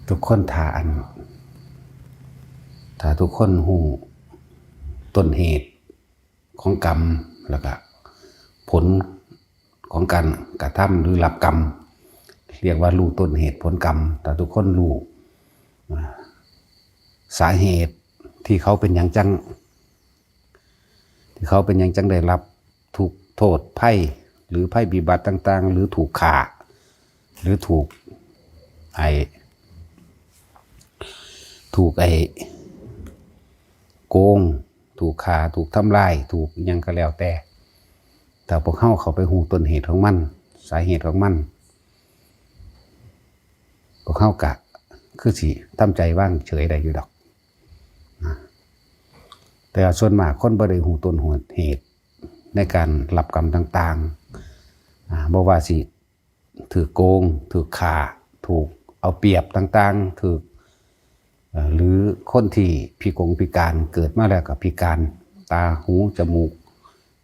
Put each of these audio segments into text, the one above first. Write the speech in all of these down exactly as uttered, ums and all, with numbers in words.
ทุกคนถ้าอัน ถ้าทุกคนฮู้ต้นเหตุของกรรม แล้วก็ผลของการกระทำหรือรับกรรม เรียกว่ารู้ต้นเหตุผลกรรม ถ้าทุกคนรู้ อ่า สาเหตุที่เขาเป็นหยังจัง ที่เขาเป็นหยังจังได้รับทุกข์โทษภัย หรือภัยพิบัติต่างๆ หรือถูกฆ่า หรือถูกไอ้ ถูกไอ้โกง ถูกฆ่า ถูกทำลาย ถูกหยังก็แล้วแต่ ถ้าพวกเฮาเข้าไปฮู้ต้นเหตุของมัน สาเหตุของมัน พวกเฮากะคือสิทำใจวางเฉยได้อยู่ดอกนะ แต่ว่าส่วนมากคนบ่ได้ฮู้ต้นเหตุในการรับกรรมต่างๆ อ่า บ่ว่าสิถูกโกง ถูกฆ่า ถูกเอาเปรียบต่างๆ ถูก เอ่อ หรือคนที่พิกงพิการ เกิดมาแล้วก็พิการ ตา หู จมูก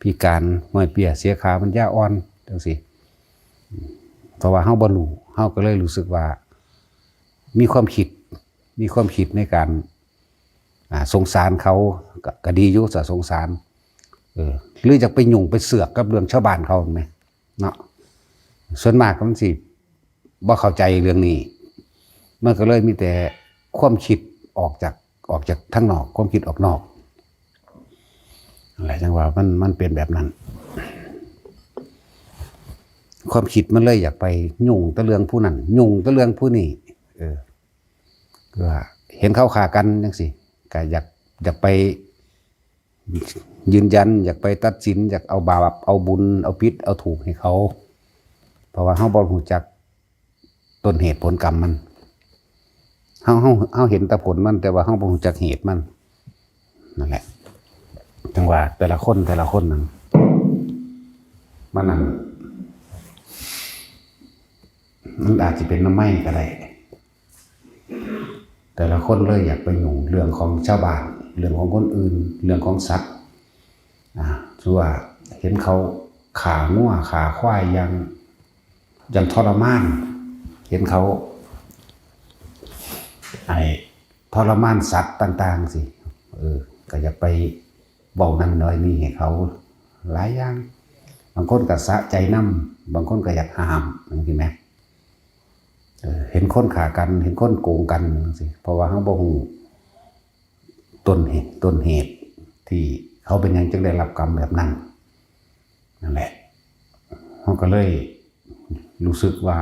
พิการ ห้อยเปี้ย เสียขา ปัญญาอ่อน จังซี้ เพราะว่าเฮาบ่รู้ เฮาก็เลยรู้สึกว่า มีความคิด มีความคิดในการ อ่า สงสารเขา ก็ ก็ดีอยู่ จะสงสาร เออ หรืออยากไปยุ่งไปเสือกกับเรื่องชาวบ้านเขาแหมเนาะ ส่วนมากมันสิบ่เข้าใจเรื่องนี้ มันก็เลยมีแต่ความคิดออกจาก ออกจากทางนอก ความคิดออกนอก อะไรจังว่ามัน มันเป็นแบบนั้น ความคิดมันเลยอยากไปยุ่งแต่เรื่องผู้นั้น ยุ่งแต่เรื่องผู้นี้ เออ ว่าเห็นเขาฆ่ากันจังซี้ ก็อยาก อยากไปยืนยัน อยากไปตัดสิน อยากเอาบาป เอาบุญ เอาผิด เอาถูกให้เขา เพราะว่าเฮาบ่รู้จักต้นเหตุผลกรรมมัน เฮา เฮา เฮาเห็นแต่ผลมัน แต่ว่าเฮาบ่รู้จักเหตุมัน นั่นแหละ จังว่าแต่ละคน แต่ละคนนั้น มันนั่น มันอาจจะเป็นน้ำไหม้ก็ได้ แต่ละคนเลยอยากไปยุ่งเรื่องของชาวบ้าน เรื่องของคนอื่น เรื่องของสัตว์ อ่า คือว่าเห็นเขาฆ่างัวฆ่าควายอย่าง อย่างทรมาน เห็นเขา ไอ้ทรมานสัตว์ต่างๆ สิ เออ ก็อยากไปเว้านั่นน้อยนี่ให้เขา หลายอย่าง บางคนก็สะใจนำ บางคนก็อยากห้าม จังซี้แหม เออ เห็นคนฆ่ากัน เห็นคนโกงกัน จังซี้ เพราะว่าเฮาบ่ฮู้ต้นเหตุ ต้นเหตุที่เขาเป็นหยังจังได้รับกรรมแบบนั้น นั่นแหละ เฮาก็เลยรู้สึกว่า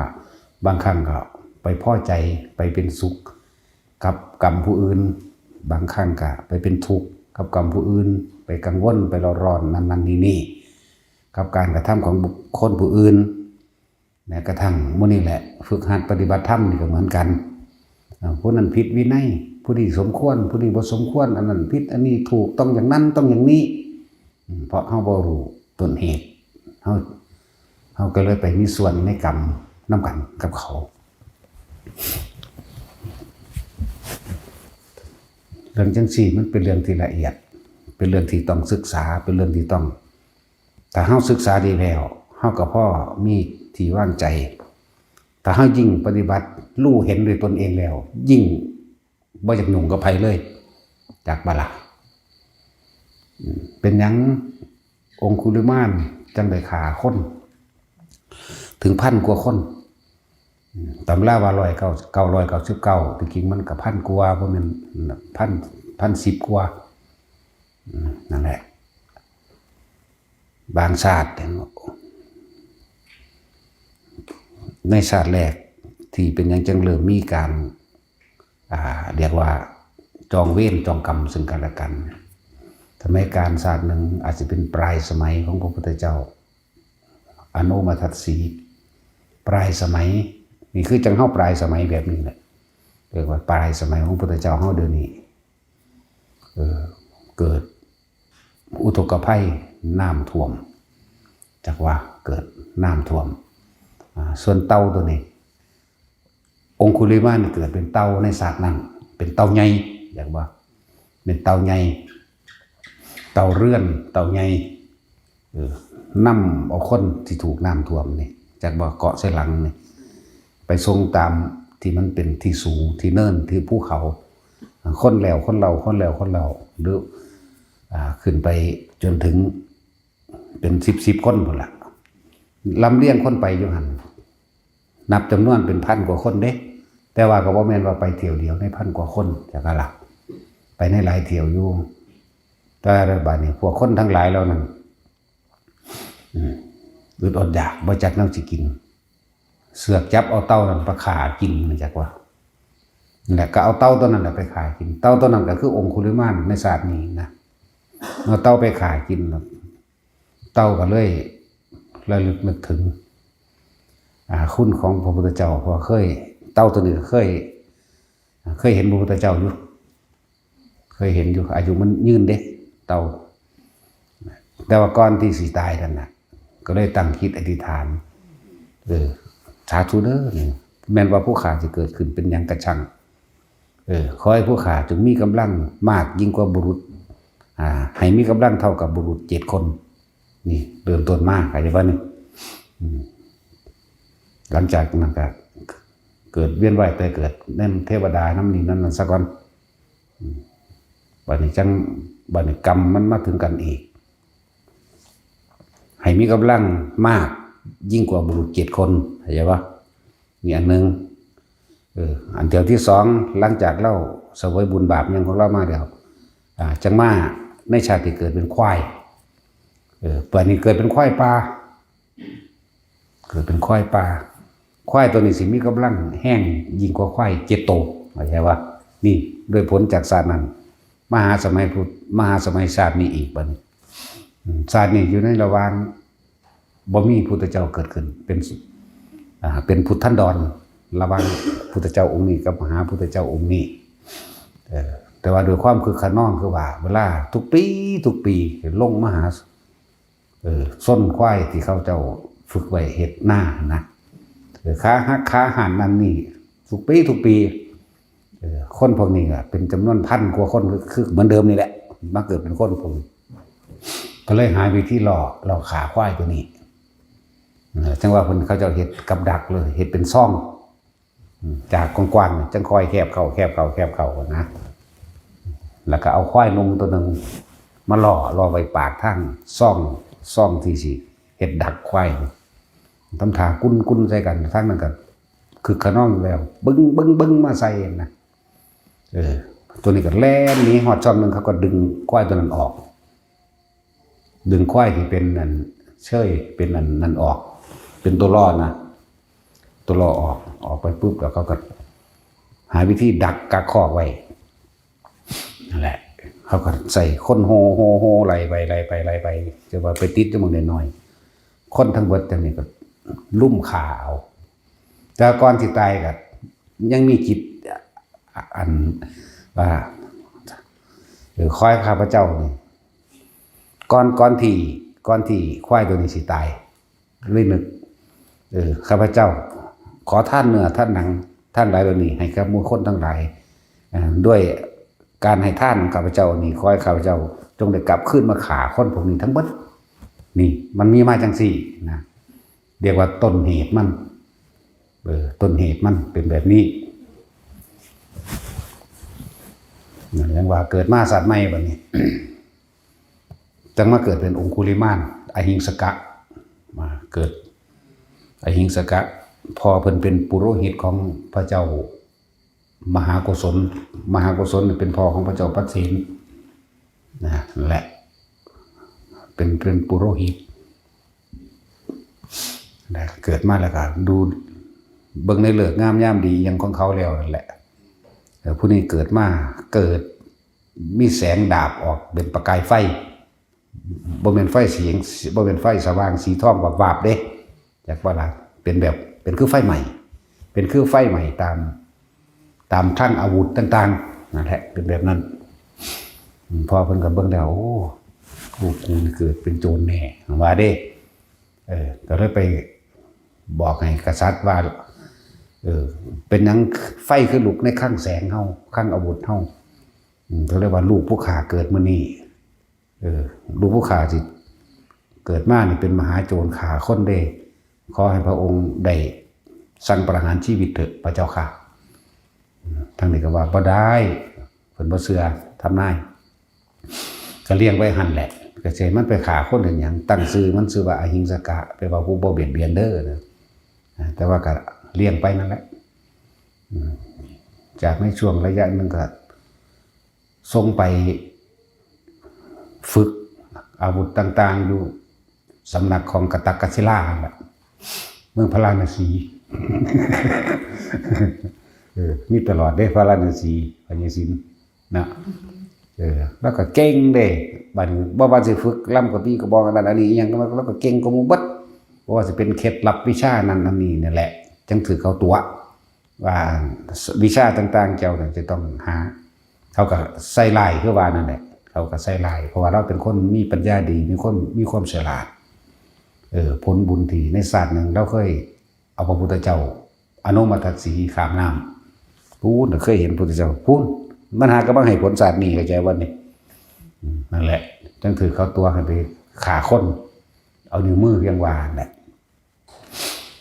บางครั้งก็ไปพอใจ ไปเป็นสุขกับกรรมผู้อื่น บางครั้งก็ไปเป็นทุกข์กับกรรมผู้อื่น ไปกังวล ไปร้อนๆ นั่นๆ นี่ๆ กับการกระทำของบุคคลผู้อื่น แม้กระทั่งมื้อนี้แหละ ฝึกหัดปฏิบัติธรรมนี่ก็เหมือนกัน อ่า ผู้นั้นผิดวินัย ผู้นี้สมควร ผู้นี้บ่สมควร อันนั้นผิด อันนี้ถูก ต้องอย่างนั้น ต้องอย่างนี้ อืม เพราะเฮาบ่รู้ต้นเหตุ เฮา เฮาก็เลยไปมีส่วนในกรรมนำกันกับเขา เรื่องจังซี้มันเป็นเรื่องที่ละเอียด เป็นเรื่องที่ต้องศึกษา เป็นเรื่องที่ต้อง ถ้าเฮาศึกษาดีแล้ว เฮาก็พอมีที่วางใจ ถ้าเฮายิ่งปฏิบัติ รู้เห็นด้วยตนเองแล้ว ยิ่งบ่อยากยุ่งกับไผเลย จักบ่ล่ะ อืม เป็นหยังองคุลิมานจังได้ฆ่าคน ถึงพันกว่าคน อืม ตำราว่าร้อยเก้า เก้าร้อยเก้าสิบเก้า ที่จริงมันก็พันกว่า บ่แม่น พัน พันสิบกว่า อืม นั่นแหละ บางชาติเนี่ย ในชาติแรกที่เป็นหยังจังเริ่มมีการ อ่า เรียกว่าจองเวรจองกรรมซึ่งกันและกัน สมัยกาลชาติหนึ่งอาจจะเป็นปลายสมัยของพระพุทธเจ้า อโนมทัสสี ปลายสมัย นี่คือจังเฮาปลายสมัยแบบนี้แหละ เรียกว่าปลายสมัยของพระพุทธเจ้าเฮาเดี๋ยวนี้ เออ เกิดอุทกภัยน้ำท่วม จักว่าเกิดน้ำท่วม อ่า ส่วนเต่าตัวนี้ องคุลิมานนี่เกิดเป็นเต่าในชาตินั้น เป็นเต่าใหญ่ อยากว่า เป็นเต่าใหญ่ เต่าเรือน เต่าใหญ่ เออ นำเอาคนที่ถูกน้ำท่วมนี่ จักว่าเกาะใส่หลังนี่ ไปส่งตาม ที่มันเป็นที่สูง ที่เนิน ที่ภูเขา คนแล้วคนเล่า คนแล้วคนเล่า หรือ อ่า ขึ้นไปจนถึงเป็นสิบสิบคนพุ้นละ ลำเลียงคนไปอยู่หั่น นับจำนวนเป็นพันกว่าคนเด้ แต่ว่าก็บ่แม่นว่าไปเที่ยวเดียวในพันกว่าคน จักละ ไปในหลายเที่ยวอยู่ แต่บาดนี้พวกคนทั้งหลายเหล่านั้น อืม อึดอดอยาก บ่จักแนวสิกิน เสือกจับเอาเต่านั้นไปฆ่ากิน มันจักว่า นั่นแหละ ก็เอาเต่าตัวนั้นแหละไปฆ่ากิน เต่าตัวนั้นก็คือองคุลิมานในชาตินี้นะ เอาเต่าไปฆ่ากิน เต่าก็เลยระลึกนึกถึง อ่า คุณของพระพุทธเจ้า เพราะว่าเคย เต่าตัวนี้ก็เคย เคยเห็นพระพุทธเจ้าอยู่ เคยเห็นอยู่ อายุมันยืนเด้ เต่า แต่ว่าก่อนที่สิตายนั่นน่ะ ก็เลยตั้งจิตอธิษฐาน เออ สาธุเด้อ นี่ แม่นว่าผู้ข้าสิเกิดขึ้นเป็นหยังกะช่าง เออ ขอให้ผู้ข้าจงมีกำลังมากยิ่งกว่าบุรุษ อ่า ให้มีกำลังเท่ากับบุรุษเจ็ดคน นี่ เริ่มต้นมา เข้าใจบ่นี่ อืม หลังจากนั้นก็เกิดเวียนว่ายตายเกิดนำเทวดานำนี่นำนั่นซะก่อน อืม บัดนี้จั่ง บัดนี้กรรมมันมาถึงกันอีก ให้มีกำลังมากยิ่งกว่าบุรุษเจ็ดคน เข้าใจบ่ นี่อันหนึ่ง เออ อันเดียวที่สอง หลังจากเฮาเสวยบุญบาปหยังของเฮามาแล้ว อ่า จั่งมาในชาติที่เกิดเป็นควาย เออ บัดนี้เกิดเป็นควายป่า เกิดเป็นควายป่า ควายตัวนี้สิมีกำลังแฮงยิ่งกว่าควายเจ็ดโต เข้าใจบ่ นี่ ด้วยผลจากชาตินั้น มาหาสมัยพุทธ มาหาสมัยชาตินี้อีกบัดนี้ อืม ชาตินี้อยู่ในระหว่าง บ่มีพุทธเจ้าเกิดขึ้น เป็น อ่า เป็นพุทธันดร ระหว่างพุทธเจ้าองค์นี้กับมหาพุทธเจ้าองค์นี้ เออ แต่ว่าด้วยความคึกคะนองคือว่า เวลาทุกปี ทุกปีลงมาหา เออ ชนควายที่เขาเจ้าฝึกไว้เฮ็ดนาหั่นนะ เออ ขาหักขาหันนั่นนี่ ทุกปี ทุกปี เออ คนพวกนี้ก็เป็นจำนวนพันกว่าคน คือ คือเหมือนเดิมนี่แหละ มาเกิดเป็นคนพวกนี้ ก็เลยหาวิธีล่อ ล่อฆ่าควายตัวนี้ เออ จั่งว่าเพิ่นเขาเจ้าเฮ็ดกับดักเลย เฮ็ดเป็นซอง อืม จากกว้างๆ จั่งค่อยแคบเข้า แคบเข้า แคบเข้านะ แล้วก็เอาควายหนุ่มตัวหนึ่งมาล่อ ล่อไว้ปากทางซอง ซองที่สิเฮ็ดดักควาย ทำท่ากุ้นๆ ใส่กัน ทางนั้นก็คึกคะนองอยู่แล้ว บึ้ง บึ้ง บึ้ง มาใส่นะ เออ ตัวนี้ก็แล่นหนีฮอดซองหนึ่ง เขาก็ดึงควายตัวนั้นออก ดึงควายที่เป็นอันเชย เป็นอันนั้นออก เป็นตัวล่อนะ ตัวล่อออก ออกไปปุ๊บแล้วเขาก็หาวิธีดักกักคอกไว้ นั่นแหละ เขาก็ใส่คนโฮ โฮ โฮ ไล่ไป ไล่ไป ไล่ไป จะว่าไปติดอยู่หม่องน้อยๆ คนทั้งเบิดจั่งนี้ก็ลุมฆ่าเอา แต่ก่อนสิตายก็ยังมีจิต อันว่า เออ ขอให้ข้าพเจ้านี่ ก่อน ก่อนที่ ก่อนที่ควายตัวนี้สิตาย เลยนึก เออ ข้าพเจ้า ขอทานเนื้อทานหนัง ทานหลายเหล่านี้ ให้กับหมู่คนทั้งหลาย อ่า ด้วยการให้ทานของข้าพเจ้านี้ ขอให้ข้าพเจ้าจงได้กลับคืนมาฆ่าคนพวกนี้ทั้งหมด นี่ มันมีมาจั่งซี้นะ เรียกว่าต้นเหตุมัน เออ ต้นเหตุมันเป็นแบบนี้ นั่นเรียกว่าเกิดมาชาติใหม่บัดนี้ จั่งมาเกิดเป็นองคุลิมาน อหิงสกะ มาเกิด อหิงสกะ พ่อเพิ่นเป็นปุโรหิตของพระเจ้ามหาโกศล มหาโกศลนี่เป็นพ่อของพระเจ้าปัตเสนนะ และ เป็น เป็นปุโรหิตนะ เกิดมาแล้วก็ดู เบิ่งในฤกษ์งามยามดีอิหยังของเขาแล้วนั่นแหละ เออ ผู้นี้เกิดมา เกิดมีแสงดาบออกเป็นประกายไฟ บ่แม่นไฟสี บ่แม่นไฟสว่างสีทองวาบๆ เด้ จักว่าล่ะ เป็นแบบ เป็นคือไฟใหม่ เป็นคือไฟใหม่ตาม ตามคลังอาวุธต่างๆ นั่นแหละ เป็นแบบนั้น อืม พ่อเพิ่นก็เบิ่งแล้ว โอ้ ลูกกูนี่เกิดเป็นโจรแน่ ว่าเด้ เออ ก็เลยไปบอกให้กษัตริย์ว่า เออ เป็นหยังไฟคือลุกในคลังแสงเฮา คลังอาวุธเฮา อืม ก็เลยว่าลูกผู้ข้าเกิดมื้อนี้ เออ ลูกผู้ข้าสิเกิดมานี่เป็นมหาโจรฆ่าคนเด้ ขอให้พระองค์ได้สั่งประหารชีวิตเถอะพระเจ้าค่ะ ทางนี้ก็ว่าบ่ได้ เพิ่นบ่เชื่อทำนาย ก็เลี้ยงไว้หั่นแหละ ก็สิให้มันไปฆ่าคนเฮ็ดหยัง ตั้งชื่อมันชื่อว่าอหิงสกะ แปลว่าผู้บ่เบียดเบียนเด้อนะ แต่ว่าก็เลี้ยงไปนั่นแหละ อืม จากในช่วงระยะหนึ่งก็ส่งไปฝึกอาวุธต่างๆ อยู่สำนักของกะตักกศิลาหั่นล่ะ เมืองพาราณสี เออ มีตลอดเด้ พาราณสี พญาสิน นะ เออ แล้วก็เก่งเด้ บัดนี้บ่ว่าสิฝึกลำกระบี่กระบองอันนั้นอันนี้อิหยัง แล้วก็เก่งกว่าหมู่เบิด บ่ว่าสิเป็นเคล็ดลับวิชานั้นอันนี้นั่นแหละ จั่งถือเขาตั๋ว ว่าวิชาต่างๆ เจ้าน่ะจะต้องหา เขาก็ใส่ร้ายคือว่านั่นแหละ เขาก็ใส่ร้าย เพราะว่าเราเป็นคนมีปัญญาดี มีคนมีความฉลาด เออ ผลบุญที่ในชาติหนึ่งเราเคยเอาพระพุทธเจ้า อโนมัทสีข้ามน้ำ พู้นเคยเห็นพุทธเจ้า พู้น มันหากำลังให้ผลชาตินี้ เข้าใจบ่นี่ อืม นั่นแหละ จั่งถือเขาตั๋วให้ไปฆ่าคน เอานิ้วมือเพียงว่านั่นแหละ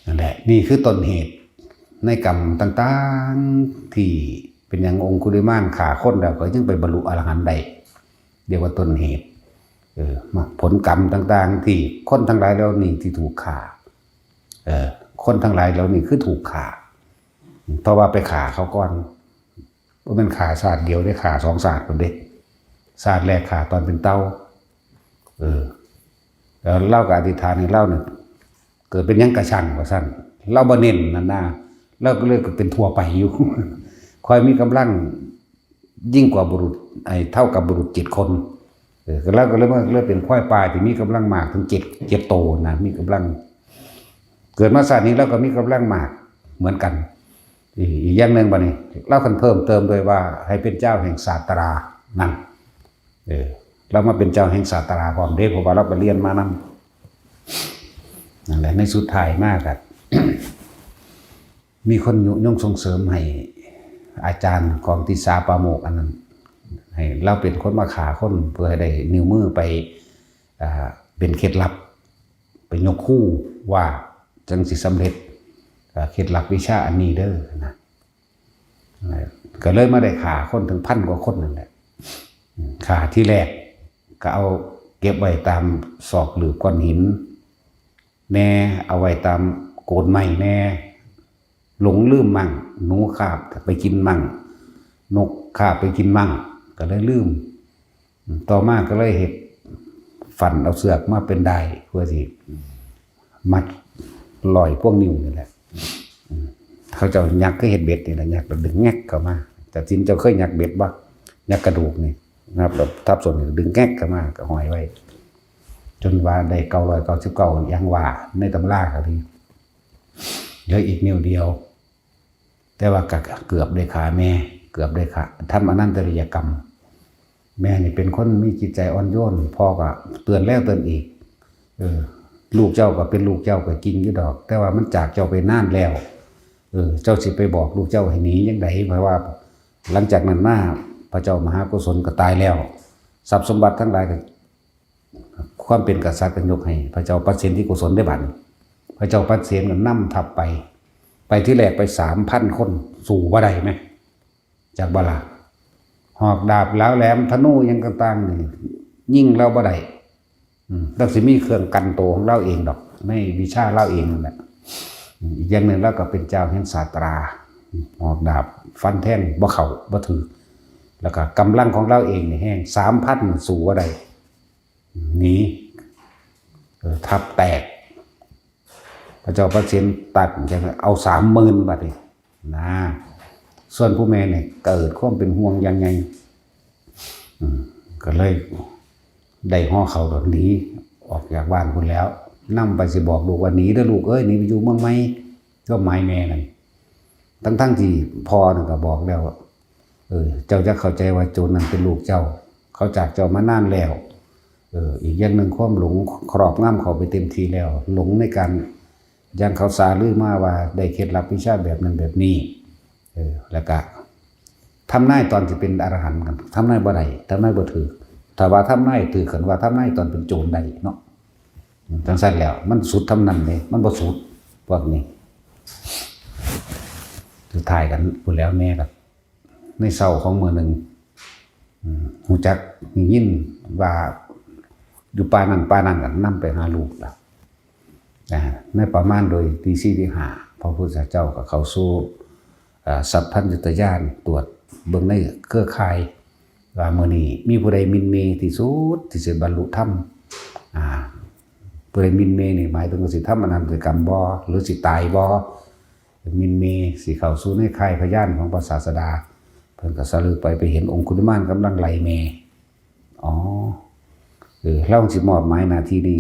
นั่นแหละ นี่คือต้นเหตุในกรรมต่างๆ ที่เป็นหยังองคุลิมานฆ่าคนแล้วก็ยังไปบรรลุอรหันต์ได้ เรียกว่าต้นเหตุ เออ มาผลกรรมต่างๆ ที่คนทั้งหลายเหล่านี้ที่ถูกฆ่า เออ คนทั้งหลายเหล่านี้คือถูกฆ่า เพราะว่าไปฆ่าเขาก่อน บ่แม่นฆ่าชาติเดียวเด้ ฆ่าสองชาติพุ้นเด้ ชาติแรกฆ่าตอนเป็นเต่า เออ แล้วลาวก็อธิษฐานให้ลาวเนี่ย เกิดเป็นหยังกะช่างว่าซั่น ลาวบ่เน้นนั่นนะ ลาวก็เลยก็เป็นทั่วไปอยู่ ค่อยมีกำลังยิ่งกว่าบุรุษ ไอ้ เท่ากับบุรุษเจ็ดคน เออ ลาวก็เลยมา เลยเป็นควายป่าที่มีกำลังมากถึงเจ็ด เจ็ดโตนะ มีกำลัง เกิดมาชาตินี้ลาวก็มีกำลังมากเหมือนกัน อีก อีกอย่างหนึ่งบัดนี้ ลาวคันเพิ่มเติมด้วยว่าให้เป็นเจ้าแห่งศาสตรา นั่น เออ ลาวมาเป็นเจ้าแห่งศาสตราพร้อมเด้ เพราะว่าลาวไปเรียนมานำ นั่นแหละ ในสุดท้ายมาก็ มีคนยุยงส่งเสริมให้อาจารย์ของติสาปาโมกข์อันนั้น ให้ลาวเป็นคนมาฆ่าคนเพื่อให้ได้นิ้วมือไป อ่า เป็นเคล็ดลับ ไปยกฮูว่าจั่งสิสำเร็จ อ่า เคล็ดลับวิชาอันนี้เด้อนะ ก็เลยมาได้ฆ่าคนถึงพันกว่าคนนั่นแหละ ฆ่าที่แรกก็เอาเก็บไว้ตามซอกหลืบก้อนหินแน่ เอาไว้ตามโคนไม้แน่ หลงลืมมั่ง หนูคาบไปกินมั่ง นกคาบไปกินมั่ง ก็เลยลืม ต่อมาก็เลยเฮ็ด ฟันเอาเสือกมาเป็นด้ายเพื่อสิมัดร้อยพวงนิ้วนี่แหละ อืม เขาเจ้ายักคือเฮ็ดเบ็ดนี่แหละ ยักแล้วดึงแง็กเข้ามา แต่สินเจ้าเคยยักเบ็ดบ่ ยักกระดูกนี่นะครับ แล้วทับส้นนี่ดึงแง็กเข้ามาก็ห้อยไว้ จนว่าได้เก้าร้อยเก้าสิบเก้าอย่างว่าในตำราเขานี่ เหลืออีกนิ้วเดียว แต่ว่าก็เกือบได้ฆ่าแม่ เกือบได้ฆ่า ทำอนันตริยกรรม แม่นี่เป็นคนมีจิตใจอ่อนโยน พ่อก็เตือนแล้วเตือนอีก เออ ลูกเจ้าก็เป็นลูกเจ้าก็จริงอยู่ดอก แต่ว่ามันจากเจ้าไปนานแล้ว เออ เจ้าสิไปบอกลูกเจ้าให้หนีจั่งใด เพราะว่าหลังจากนั้นมาพระเจ้ามหาโกศลก็ตายแล้ว ทรัพย์สมบัติทั้งหลายก็ ความเป็นกษัตริย์ก็ยกให้พระเจ้าปัดเสนที่โกศลได้บัดนี้ พระเจ้าปัดเสนก็นำทัพไป ไปที่แรกไปสามพันคน สู้บ่ได้ไหม จักบ่ล่ะ หอกดาบเหลาแหลมธนูหยังต่างๆนี่ ยิงลาวบ่ได้ อืม ลาวสิมีเครื่องกันโตของลาวเองดอก ในวิชาลาวเองนั่นแหละ อืม อีกอย่างหนึ่งลาวก็เป็นเจ้าแห่งศาสตรา หอกดาบฟันแทงบ่เข้าบ่ถืก แล้วก็กำลังของลาวเองนี่แฮง สามพันสู้บ่ได้ หนี เออ ทัพแตก พระเจ้าปัดเสนตัดจั่งเอาสามหมื่นบัดนี้นะ ส่วนผู้แม่เนี่ยเกิดความเป็นห่วงอย่างใหญ่ อืม ก็เลยได้ห่อข้าวดอกหนีออกจากบ้านพุ้นแล้ว นำไปสิบอกลูกว่า "หนีเด้อลูกเอ้ย หนีไปอยู่เมืองใหม่" ความหมายแม่นั่น ทั้งๆที่พ่อนั่นก็บอกแล้ว เออ เจ้าจะเข้าใจว่าโจรนั่นเป็นลูกเจ้า เขาจากเจ้ามานานแล้ว เออ อีกอย่างหนึ่งความหลงครอบงำเขาไปเต็มที่แล้ว หลงในการอย่างเขาสาลือมาว่าได้เคล็ดลับวิชาแบบนั้นแบบนี้ เออ แล้วก็ทำนายตอนสิเป็นอรหันต์กัน ทำนายบ่ได้ ทำนายบ่ถืก ถ้าว่าทำนายถืก คันว่าทำนายตอนเป็นโจรได้เนาะ จั่งซั้นแล้ว มันสุดทำนั้นเด้ มันบ่สุด พวกนี้ สุดท้ายกันพู้นแล้ว แม่ก็ ในเช้าของมื้อหนึ่ง อืม ฮู้จัก ได้ยินว่าอยู่ป่านั้นป่านั้นก็นำไปหาลูกล่ะ อ่า ในประมาณโดยตีสี่ตีห้า พระพุทธเจ้าก็เข้าสู่ อ่า สัพพัญญุตญาณ ตรวจเบิ่งในเครือข่าย ว่ามื้อนี้มีผู้ใดหมิ่นเหม่ที่สุดที่สิบรรลุธรรม อ่า ผู้ใดหมิ่นเหม่นี่หมายถึงว่าสิทำอนันตกรรมบ่ หรือสิตายบ่ หมิ่นเหม่สิเข้าสู่ในข่ายพยานของพระศาสดา เพิ่นก็สะลึกไป ไปเห็นองคุลิมานกำลังไล่แม่ อ๋อ เออ ลาวสิมอบหมายหน้าที่นี้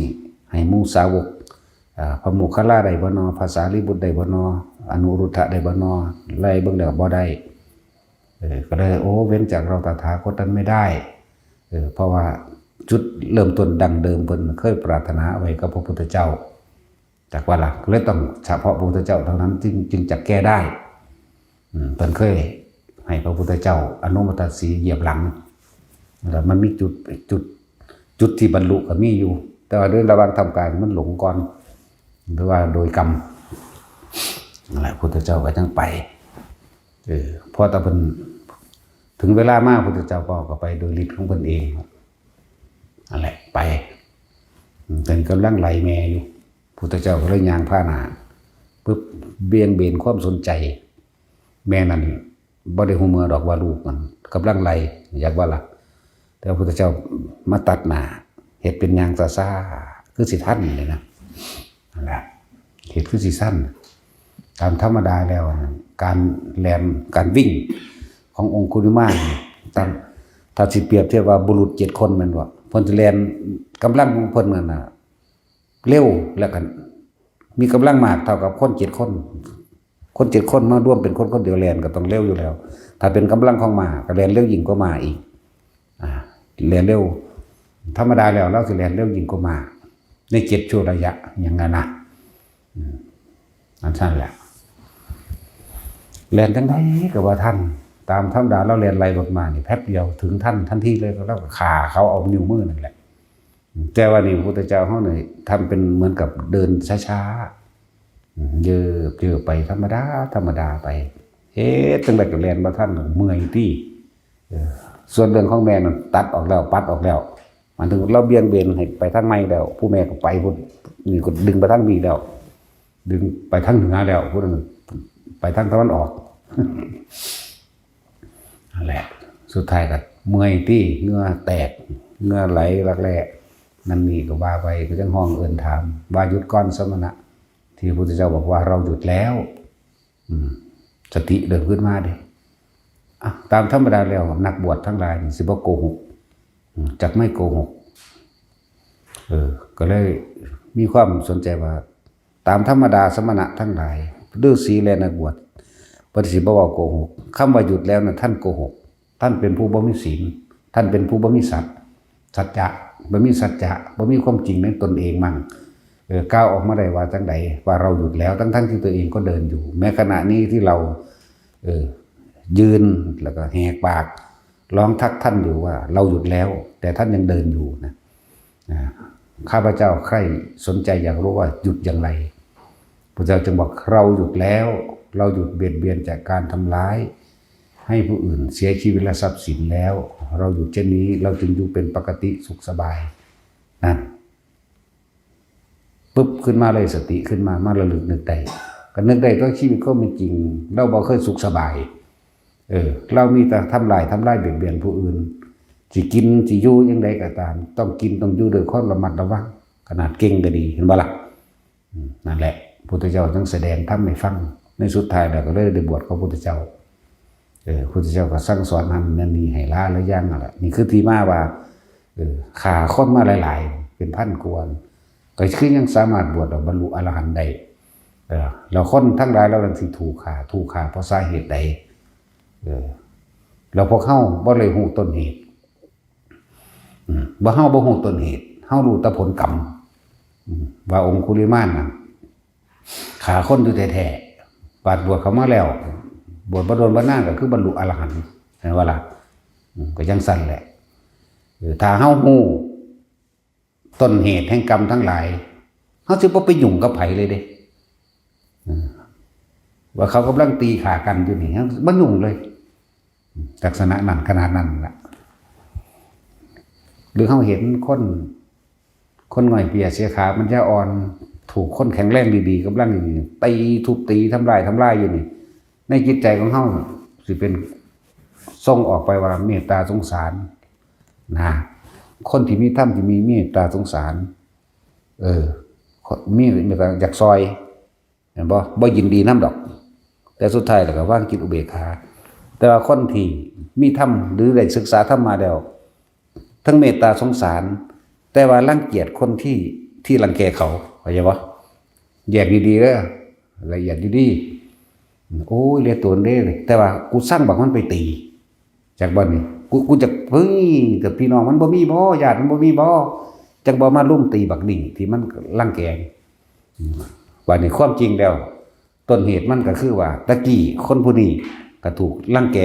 ให้หมู่สาวก อ่า พระโมคคัลลาได้บ่นอ พระสารีบุตรได้บ่นอ อนุรุทธะได้บ่นอ ไล่เบิ่งแล้วบ่ได้ เออ ก็เลย โอ้ เว้นจากเราตถาคตนั้นไม่ได้ เออ เพราะว่าจุดเริ่มต้นดั้งเดิมเพิ่นเคยปรารถนาไว้กับพระพุทธเจ้า จักว่าล่ะ ก็เลยต้องเฉพาะพระพุทธเจ้าเท่านั้นจึง จึงจะแก้ได้ อืม เพิ่นเคยให้พระพุทธเจ้าอนุมัติสีเหยียบหลัง แล้วมันมีจุด จุด จุดที่บรรลุก็มีอยู่ แต่ว่าโดยระหว่างทำกลางมันหลงก่อน หรือว่าโดยกรรม นั่นแหละ พุทธเจ้าก็จั่งไป เออ พอแต่เพิ่นถึงเวลามา พุทธเจ้าก็ ก็ไปโดยฤทธิ์ของเพิ่นเอง นั่นแหละ ไป อืม เพิ่นกำลังไล่แม่อยู่ พุทธเจ้าก็เลยย่างผ่านหน้า ปึ๊บ เบี่ยงเบนความสนใจ แม่นั่นบ่ได้ฮู้เมื่อดอกว่าลูกมันกำลังไล่ อยากว่าล่ะ แต่ว่าพุทธเจ้ามาตัดหน้า เฮ็ดเป็นย่างช้าๆ คือสิทันนี่นะ นั่นแหละ เฮ็ดคือสิทัน ตามธรรมดาแล้วนะ การแล่น การวิ่งขององคุลิมานนี่ ตาม ถ้าสิเปรียบเทียบว่าบุรุษเจ็ดคนแม่นบ่ เพิ่นสิแล่น กำลังของเพิ่นนั่นน่ะ เร็ว แล้วก็มีกำลังมากเท่ากับคนเจ็ดคน คนเจ็ดคนมารวมเป็นคนคนเดียวแล่นก็ต้องเร็วอยู่แล้ว ถ้าเป็นกำลังของม้าก็แล่นเร็วยิ่งกว่าม้าอีก อ่า แล่นเร็ว ธรรมดาแล้วลาวสิแล่นเร็วยิ่งกว่าม้า ในเจ็ดชั่วระยะ อย่างนั้นนะ อืม อันนั้นแหละ แล่นจั่งใดก็บ่ทัน ตามธรรมดาลาวแล่นไล่รถม้านี่แป๊บเดียวถึงทันทันทีเลย ลาวก็ฆ่าเขาเอานิ้วมือนั่นแหละ แต่ว่านี่พระพุทธเจ้าเฮานี่ทำเป็นเหมือนกับเดินช้าๆ อืม เยิบเยิบไปธรรมดา ธรรมดาไป เอ๊ะ จั่งใดก็แล่นบ่ทัน เมื่อยติ เออ ส่วนเรื่องของแม่นั่นตัดออกแล้ว ปัดออกแล้ว หมายถึงลาวเบี่ยงเบนให้ไปทางใหม่แล้ว ผู้แม่ก็ไปพุ้น นี่ก็ดึงไปทางนี้แล้ว ดึงไปทางเหนือแล้ว ผู้นั้นไปทางตะวันออก นั่นแหละ สุดท้ายก็เมื่อยติ เหงื่อแตก เหงื่อไหลลักแล่ นั่นนี่ก็ว่าไป ก็จั่งฮ้องเอิ้นถาม ว่าหยุดก่อนสมณะ ที่พระพุทธเจ้าบอกว่าเราหยุดแล้ว อืม สติเริ่มขึ้นมาเด้ อ่ะ ตามธรรมดาแล้วนักบวชทั้งหลายนี่สิบ่โกหก อืม จักไม่โกหก เออ ก็เลยมีความสนใจว่า ตามธรรมดาสมณะทั้งหลาย ฤาษีและนักบวช เพิ่นสิบ่เว้าโกหก คำว่าหยุดแล้วนะ ท่านโกหก ท่านเป็นผู้บ่มีศีล ท่านเป็นผู้บ่มีสัจ สัจจะ บ่มีสัจจะ บ่มีความจริงในตนเองมั่ง เออ กล่าวออกมาได้ว่าจั่งใด ว่าเราหยุดแล้ว ทั้งๆที่ตัวเองก็เดินอยู่ แม้ขณะนี้ที่เรา เออ ยืน แล้วก็แหกปาก ร้องทักท่านอยู่ว่าเราหยุดแล้ว แต่ท่านยังเดินอยู่นะ อ่า ข้าพเจ้าใคร่สนใจอยากรู้ว่าหยุดอย่างไร พระเจ้าจึงบอก เราหยุดแล้ว เราหยุดเบียดเบียนจากการทำร้าย ให้ผู้อื่นเสียชีวิตและทรัพย์สินแล้ว เราหยุดเช่นนี้ เราจึงอยู่เป็นปกติสุขสบาย นั่น ปึ๊บ ขึ้นมาเลย สติขึ้นมา มาระลึกนึกได้ ก็นึกได้ก็ชีวิตก็เป็นจริง เราบ่เคยสุขสบาย เออ เรามีแต่ทำลาย ทำลายเบียดเบียนผู้อื่น สิกิน สิอยู่อย่างใดก็ตาม ต้องกิน ต้องอยู่ด้วยความระมัดระวัง ขนาดเก่งก็ดี เห็นบ่ล่ะ อืม นั่นแหละ พุทธเจ้าจึงแสดงธรรมให้ฟัง ในสุดท้ายแล้วก็เลยได้บวชกับพุทธเจ้า เออ พุทธเจ้าก็สั่งสอนนั่นนั่นนี่ให้ละหลายอย่างนั่นแหละ นี่คือที่มาว่า เออ ฆ่าคนมาหลายๆ เป็นพันกว่า ก็คือยังสามารถบวชแล้วบรรลุอรหันต์ได้ เออ แล้วคนทั้งหลายเหล่านั้นสิถูกฆ่า ถูกฆ่าเพราะสาเหตุใด เออ แล้วพวกเฮาบ่เลยฮู้ต้นเหตุ อืม บ่ เฮาบ่ฮู้ต้นเหตุ เฮารู้แต่ผลกรรม อืม ว่าองคุลิมานน่ะฆ่าคนอยู่แท้ๆ บาดบวชเข้ามาแล้ว บวชบ่โดนบ่นานก็คือบรรลุอรหันต์ เห็นบ่ล่ะ อืม ก็จั่งซั่นแหละ เออ ถ้าเฮาฮู้ต้นเหตุแห่งกรรมทั้งหลาย เฮาสิบ่ไปยุ่งกับไผเลยเด้ อืม ว่าเขากำลังตีฆ่ากันอยู่นี่ เฮาบ่ยุ่งเลย ลักษณะนั้นขนาดนั้นล่ะ หรือเฮาเห็นคน คนง่อยเปียเสียขา ปัญญาอ่อน ถูกคนแข็งแรงดีๆ กำลังดีๆ ตีทุบตีทำลายทำลายอยู่นี่ ในจิตใจของเฮาสิเป็นส่งออกไปว่าเมตตาสงสารนะ คนที่มีธรรมที่มีเมตตาสงสาร เออ มีเมตตาอยากซอย เห็นบ่ บ่ยินดีนำดอก แต่สุดท้ายแล้วก็วางจิตอุเบกขา แต่ว่าคนที่มีธรรมหรือได้ศึกษาธรรมมาแล้ว ทั้งเมตตาสงสาร แต่ว่ารังเกียจคนที่ ที่รังแกเขา เข้าใจบ่ แยกดีๆเด้อ ละเอียดดีๆ โอ้ย เหลือโตนเด้ แต่ว่ากูซังบักมันไปตี จักบ่นี่ กู กูจัก เฮ้ย แต่พี่น้องมันบ่มีบ่ ญาติมันบ่มีบ่ จักบ่มาลุมตีบักนี่ที่มันรังแก อืม บัดนี้ความจริงแล้ว ต้นเหตุมันก็คือว่า ตะกี้คนผู้นี้ก็ถูกรังแก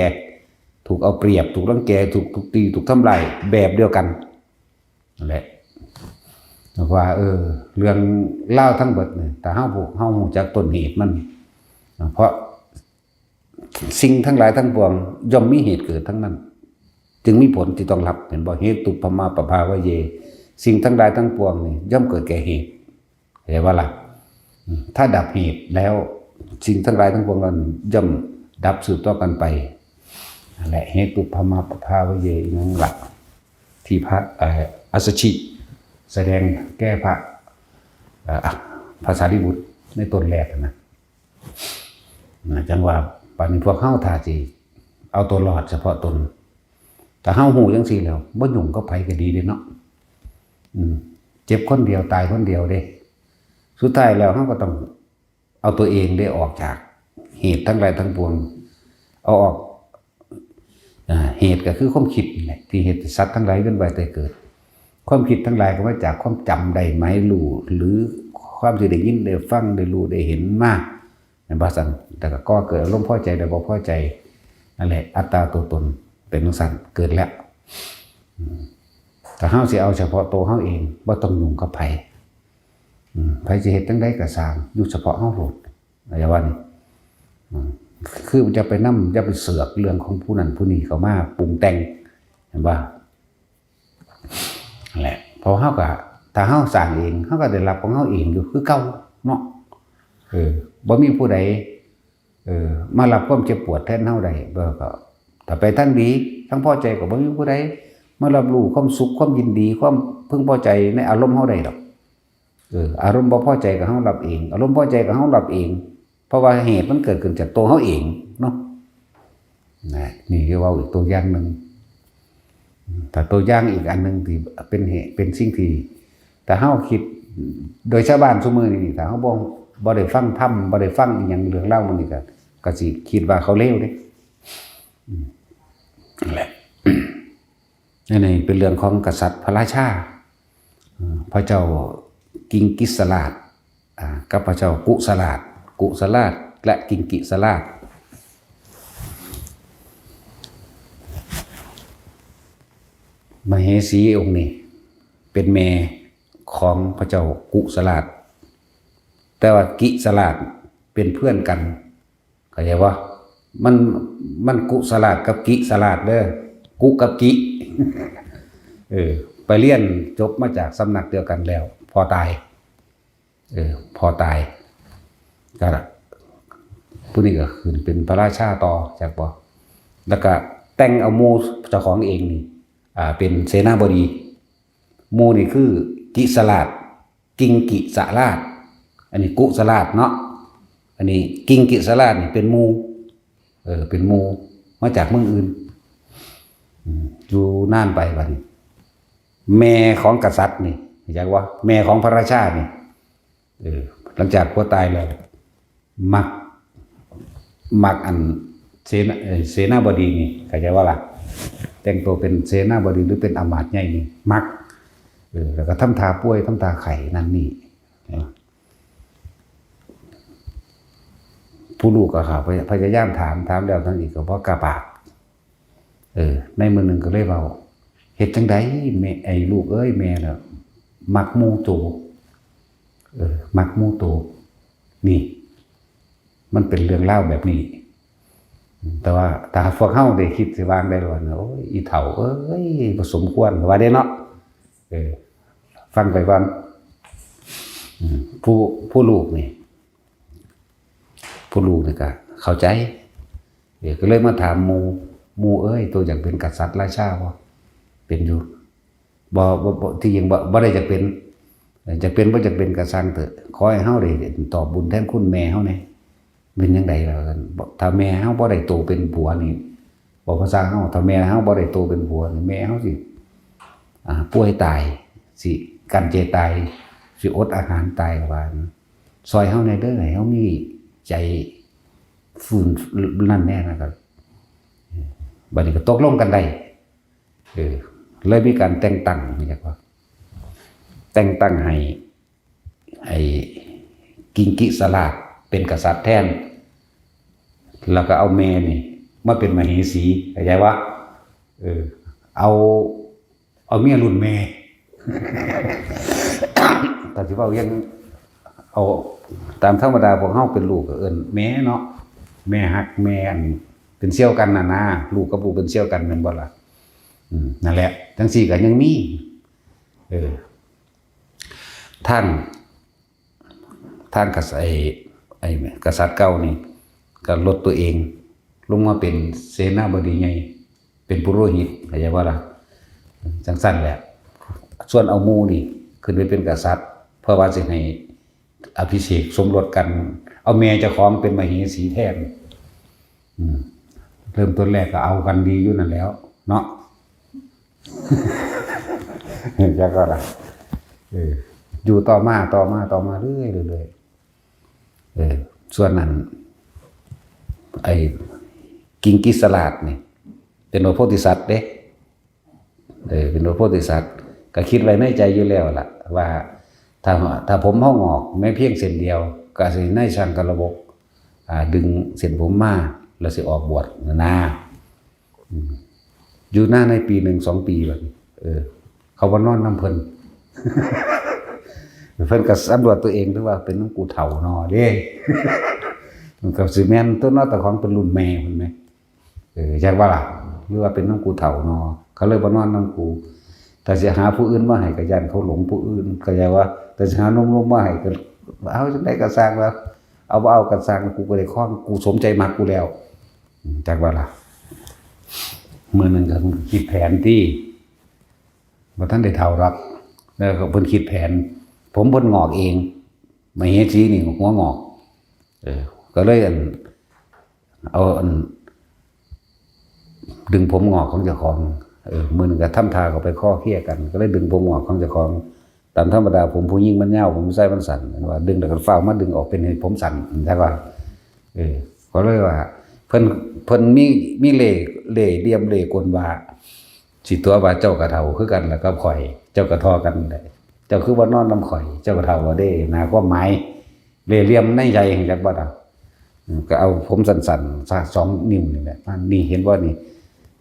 ถูกเอาเปรียบ ถูกรังแก ถูก ถูกตี ถูกทำลายแบบเดียวกันนั่นแหละ ว่า เออ เรื่องราวทั้งเบิดนี่ ถ้าเฮา พวกเฮารู้จักต้นเหตุมัน เพราะสิ่งทั้งหลายทั้งปวงย่อมมีเหตุเกิดทั้งนั้น จึงมีผลที่ต้องรับ เห็นบ่ เหตุปะมาปะภาวะเย สิ่งทั้งหลายทั้งปวงนี่ย่อมเกิดแก่เหตุ เห็นบ่ล่ะ อืม ถ้าดับเหตุแล้ว สิ่งทั้งหลายทั้งปวงนั้นย่อมดับสืบต่อกันไป นั่นแหละ เหตุปะมาปะภาวะเย อีหยังล่ะ ที่พระ เอ่อ อัสสชิ แสดงแก่พระ เอ่อ พระสารีบุตรในตนแรกนะ นะ จังว่า บัดนี้พวกเฮาถ้าสิเอาตัวรอดเฉพาะตน ถ้าเฮารู้จังซี่แล้ว บ่ยุ่งกับไผก็ดีเด้เนาะ อืม เจ็บคนเดียว ตายคนเดียวเด้ สุดท้ายแล้วเฮาก็ต้องเอาตัวเองได้ออกจากเหตุทั้งหลายทั้งปวง เอาออก อ่า เหตุก็คือความคิดนี่แหละ ที่เฮ็ดให้สัตว์ทั้งหลายเวียนว่ายตายเกิด ความคิดทั้งหลายก็มาจากความจำได้หมายรู้ หรือความที่ได้ยินได้ฟังได้รู้ได้เห็นมา แม่นบ่ซั่น แต่ก็ก่อเกิดอารมณ์พอใจและบ่พอใจ นั่นแหละ อัตตาตัวตนเป็นจังซั่น เกิดแล้ว อืม ถ้าเฮาสิเอาเฉพาะตัวเฮาเอง บ่ต้องยุ่งกับไผ อืม ไผสิเฮ็ดจั่งใดก็ซ่าง อยู่เฉพาะเฮาโลด อย่าว่านี่ อืม คืออย่าไปนำ อย่าไปเสือกเรื่องของผู้นั้นผู้นี้เข้ามาปรุงแต่ง เห็นบ่ นั่นแหละ เพราะเฮาก็ ถ้าเฮาสร้างเอง เฮาก็ได้รับของเฮาเองอยู่คือเก่าเนาะ เออ บ่มีผู้ใด เออ มารับความเจ็บปวดแทนเฮาได้ บ่ก็ ถ้าไปทางดี ทางพอใจก็บ่มีผู้ใด มารับรู้ความสุข ความยินดี ความพึงพอใจในอารมณ์เฮาได้ดอก เออ อารมณ์บ่พอใจก็เฮารับเอง อารมณ์พอใจก็เฮารับเอง เพราะว่าเหตุมันเกิดขึ้นจากตัวเฮาเองเนาะ นะ นี่คือเว้าอีกตัวอย่างหนึ่ง ถ้าตัวอย่างอีกอันหนึ่งที่เป็นเหตุ เป็นสิ่งที่ ถ้าเฮาคิด โดยชาวบ้านซุมื้อนี้ ถ้าเฮาบ่ บ่ได้ฟังธรรม บ่ได้ฟังอีหยังเรื่องราวหมู่นี้ก็ ก็สิคิดว่าเขาเลวเด้ อืม นั่นแหละ อันนี้เป็นเรื่องของกษัตริย์พระราชา เอ่อ พระเจ้ากิงกิสลาด อ่า กับพระเจ้ากุสลาด กุสลาดและกิงกิสลาด มเหสีองค์นี้เป็นแม่ของพระเจ้ากุสลาด แต่ว่ากิสลาดเป็นเพื่อนกัน เข้าใจบ่ มัน มันกุสลาดกับกิสลาดเด้อ กุกับกิ เออ ไปเรียนจบมาจากสำนักเดียวกันแล้ว พ่อตาย เออ พ่อตาย ก็ ผู้นี้ก็ขึ้นเป็นพระราชาต่อ จักบ่ แล้วก็แต่งเอาหมู่เจ้าของเองนี่ อ่า เป็นเสนาบดี หมู่นี่คือกิสลาด กิงกิสลาด อันนี้กุสลาดเนาะ อันนี้กิงกิสลาดนี่เป็นหมู่ เออ เป็นหมู่ มาจากเมืองอื่น อืม อยู่นานไปบัดนี้ แม่ของกษัตริย์นี่ รู้จักบ่ แม่ของพระราชานี่ เออ หลังจากผัวตายแล้ว มัก มักอันเสนา เอ่อ เสนาบดีนี่ เข้าใจบ่ล่ะ แต่งตัวเป็นเสนาบดีหรือเป็นอำมาตย์ใหญ่นี่ มัก เออ แล้วก็ทำท่าป่วย ทำท่าไข้นั่นนี่ เห็นบ่ ผู้ลูกก็เข้าไปพยายามถาม ถามแล้วถามอีกก็บ่กล้าปาก เออ ในมื้อหนึ่งก็เลยเว้า เฮ็ดจั่งใดแม่ ไอ้ลูกเอ้ย แม่น่ะมักหมู่โต เออ มักหมู่โต นี่ มันเป็นเรื่องราวแบบนี้ แต่ว่าถ้าพวกเฮาได้คิดสิวางได้ว่า โอ้ย อีเฒ่าเอ้ย บ่สมควร ว่าเด้เนาะ เออ ฟังไปก่อน อืม ผู้ ผู้ลูกนี่ ผู้ลูกนี่ก็เข้าใจ เออ ก็เลยมาถามหมู่ หมู่เอ้ย ตัวอยากเป็นกษัตริย์ราชาบ่ เป็นอยู่ บ่ บ่ บ่ ที่จริงบ่ บ่ได้อยากเป็น เออ อยากเป็นบ่อยากเป็นก็ซ่างเถอะ ขอให้เฮาได้ตอบบุญแทนคุณแม่เฮาแหน่ เป็นจั่งใดล่ะ ถ้าแม่เฮาบ่ได้โตเป็นผัวนี่ บอกภาษาเฮา ถ้าแม่เฮาบ่ได้โตเป็นผัวนี่ แม่เฮาสิ อ่า ป่วยตาย สิกลั้นใจตาย สิอดอาหารตายว่า ซอยเฮาแหน่เด้อ ให้เฮามีใจฟื้นนั่นแหน่นะครับ บัดนี้ก็ตกลงกันได้ เออ เลยมีการแต่งตั้ง เรียกว่า แต่งตั้งให้ ไอ้ กิงกิสลาดเป็นกษัตริย์แทน แล้วก็เอาแม่นี่มาเป็นมเหสี เข้าใจวะ เออ เอา เอาเมียรุ่นแม่ ถ้าสิเว้ายัง เอาตามธรรมดาพวกเฮาเป็นลูกก็เอิ้นแม่เนาะ แม่ฮัก แม่อันเป็นเสี่ยวกันน่ะนะ ลูกกับปู่เป็นเสี่ยวกันแม่นบ่ล่ะ อืม นั่นแหละ จั่งซี้ก็ยังมี เออ ทาง ทางกษัตริย์ ไอ้ ไอ้กษัตริย์เก่านี่ ก็ลดตัวเอง ลงมาเป็นเสนาบดีใหญ่ เป็นปุโรหิต เข้าใจบ่ล่ะ จั่งซั่นแหละ ส่วนเอาหมู่นี่ ขึ้นไปเป็นกษัตริย์ เพื่อว่าสิให้อภิเษกสมรสกัน เอาแม่เจ้าของเป็นมเหสีแทน อืม เริ่มต้นแรกก็เอากันดีอยู่นั่นแหล้ว เนาะ จั่งก็ล่ะ เออ อยู่ต่อมา ต่อมา ต่อมาเรื่อยๆ เรื่อยๆ เออ ส่วนนั้น ไอ้กิงกิสลาดนี่ เป็นพระโพธิสัตว์เด้ เออ เป็นพระโพธิสัตว์ ก็คิดไว้ในใจอยู่แล้วล่ะ ว่าถ้า ถ้าผมเฮางอกแม้เพียงเส้นเดียว ก็สิในสังคระบบ อ่า ดึงเส้นผมมา แล้วสิออกบวชนะนะ อืม อยู่นานในปีหนึ่งสองปีบัดนี้ เออ เขาบ่นอนนำเพิ่น เพิ่นก็สำรวจตัวเอง ถือว่าเป็นหลวงปู่เฒ่าเนาะเด้ มันก็สิแม่นตัวเนาะ แต่ของเป็นรุ่นแม่เพิ่นแหม เออ จักว่าล่ะ หรือว่าเป็นหลวงปู่เฒ่าเนาะ เขาเลยบ่นอนนำกู แต่สิหาผู้อื่นมาให้ก็ย้านเขาหลงผู้อื่น เข้าใจว่า แต่สิหาหนุ่มๆมาให้ก็ เอาจั่งใดก็ซ่างแล้ว เอาบ่เอาก็ซ่าง กูก็ได้ครอง กูสมใจมักกูแล้ว อืม จักว่าล่ะ มื้อหนึ่งก็คิดแผนติ บ่ทันได้เฒ่าดอก แล้วก็เพิ่นคิดแผน ผมเพิ่นงอกเอง มเหสีนี่หัวงอก เออ ก็เลยอัน เอาอัน ดึงผมงอกของเจ้าของ เออ มื้อหนึ่งก็ทำท่าเข้าไปคอเคลียร์กัน ก็เลยดึงผมงอกของเจ้าของ ตามธรรมดาผมผู้หญิงมันยาว ผมผู้ชายมันสั้น เห็นว่า ดึงแล้วก็ฟ้าวมาดึงออกเป็นให้ผมสั้น จั่งว่า เออ ก็เลยว่า เพิ่น เพิ่นมี มีเล่ห์ เล่ห์เหลี่ยมเล่ห์กลว่า สิตัวว่าเจ้าก็เฒ่าคือกันล่ะกับข้อย เจ้าก็ท่อกันได้ เจ้าคือบ่นอนนำข้อย เจ้าก็เฒ่าแล้วเด้ นะ ความหมาย เล่ห์เหลี่ยมในใจ จักบ่ล่ะ อืม ก็เอาผมสั้นๆ ซะ สองนิ้วนี่แหละ อันนี้เห็นบ่นี่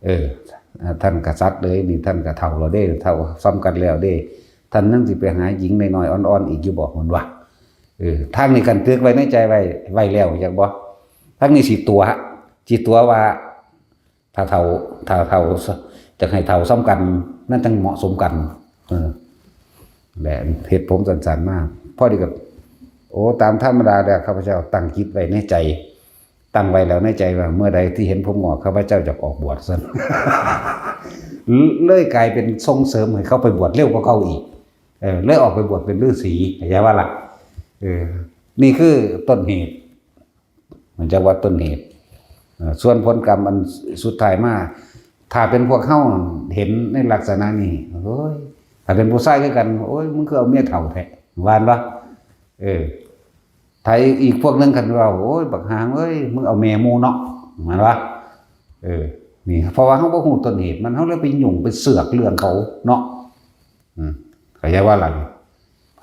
เออ อ่า ท่านกษัตริย์เอ้ย นี่ท่านก็เฒ่าแล้วเด้ เฒ่าส่ำกันแล้วเด้ ท่านยังสิไปหาหญิงน้อยๆ อ่อนๆ อีกอยู่บ่ เพิ่นว่า เออ ทางนี้คันตึกไว้ในใจไว้ ไว้แล้ว จักบ่ ทางนี้สิตั๋ว สิตั๋วว่า ถ้าเฒ่า ถ้าเฒ่า จักให้เฒ่าส่ำกัน นั่นจั่งเหมาะสมกัน เออ และเฮ็ดผมสั้นๆ มา พอดีกับ โอ้ ตามธรรมดาแล้ว ข้าพเจ้าตั้งจิตไว้ในใจ ตั้งไว้แล้วในใจว่า เมื่อใดที่เห็นผมงอก ข้าพเจ้าจะออกบวช ซั่น เลยกลายเป็นส่งเสริมให้เขาไปบวชเร็วกว่าเก่าอีก เออ เลยออกไปบวชเป็นฤาษี เข้าใจบ่ล่ะ เออ นี่คือต้นเหตุ มันจั่งว่าต้นเหตุ เอ่อ ส่วนผลกรรมอันสุดท้ายมา ถ้าเป็นพวกเฮาเห็นในลักษณะนี้ โอ้ย ถ้าเป็นผู้ชายคือกัน โอ้ย มึงคือเอาเมียเฒ่าแท้ ว่าหั่นบ่ เออ ถ้าอีกพวกหนึ่งคันว่า โอ้ย บักหางเอ้ย มึงเอาแม่หมู่เนาะ ว่าหั่นบ่ เออ นี่ เพราะว่าเฮาบ่ฮู้ต้นเหตุมัน เฮาเลยไปยุ่งไปเสือกเรื่องเขาเนาะ อืม เข้าใจบ่ล่ะ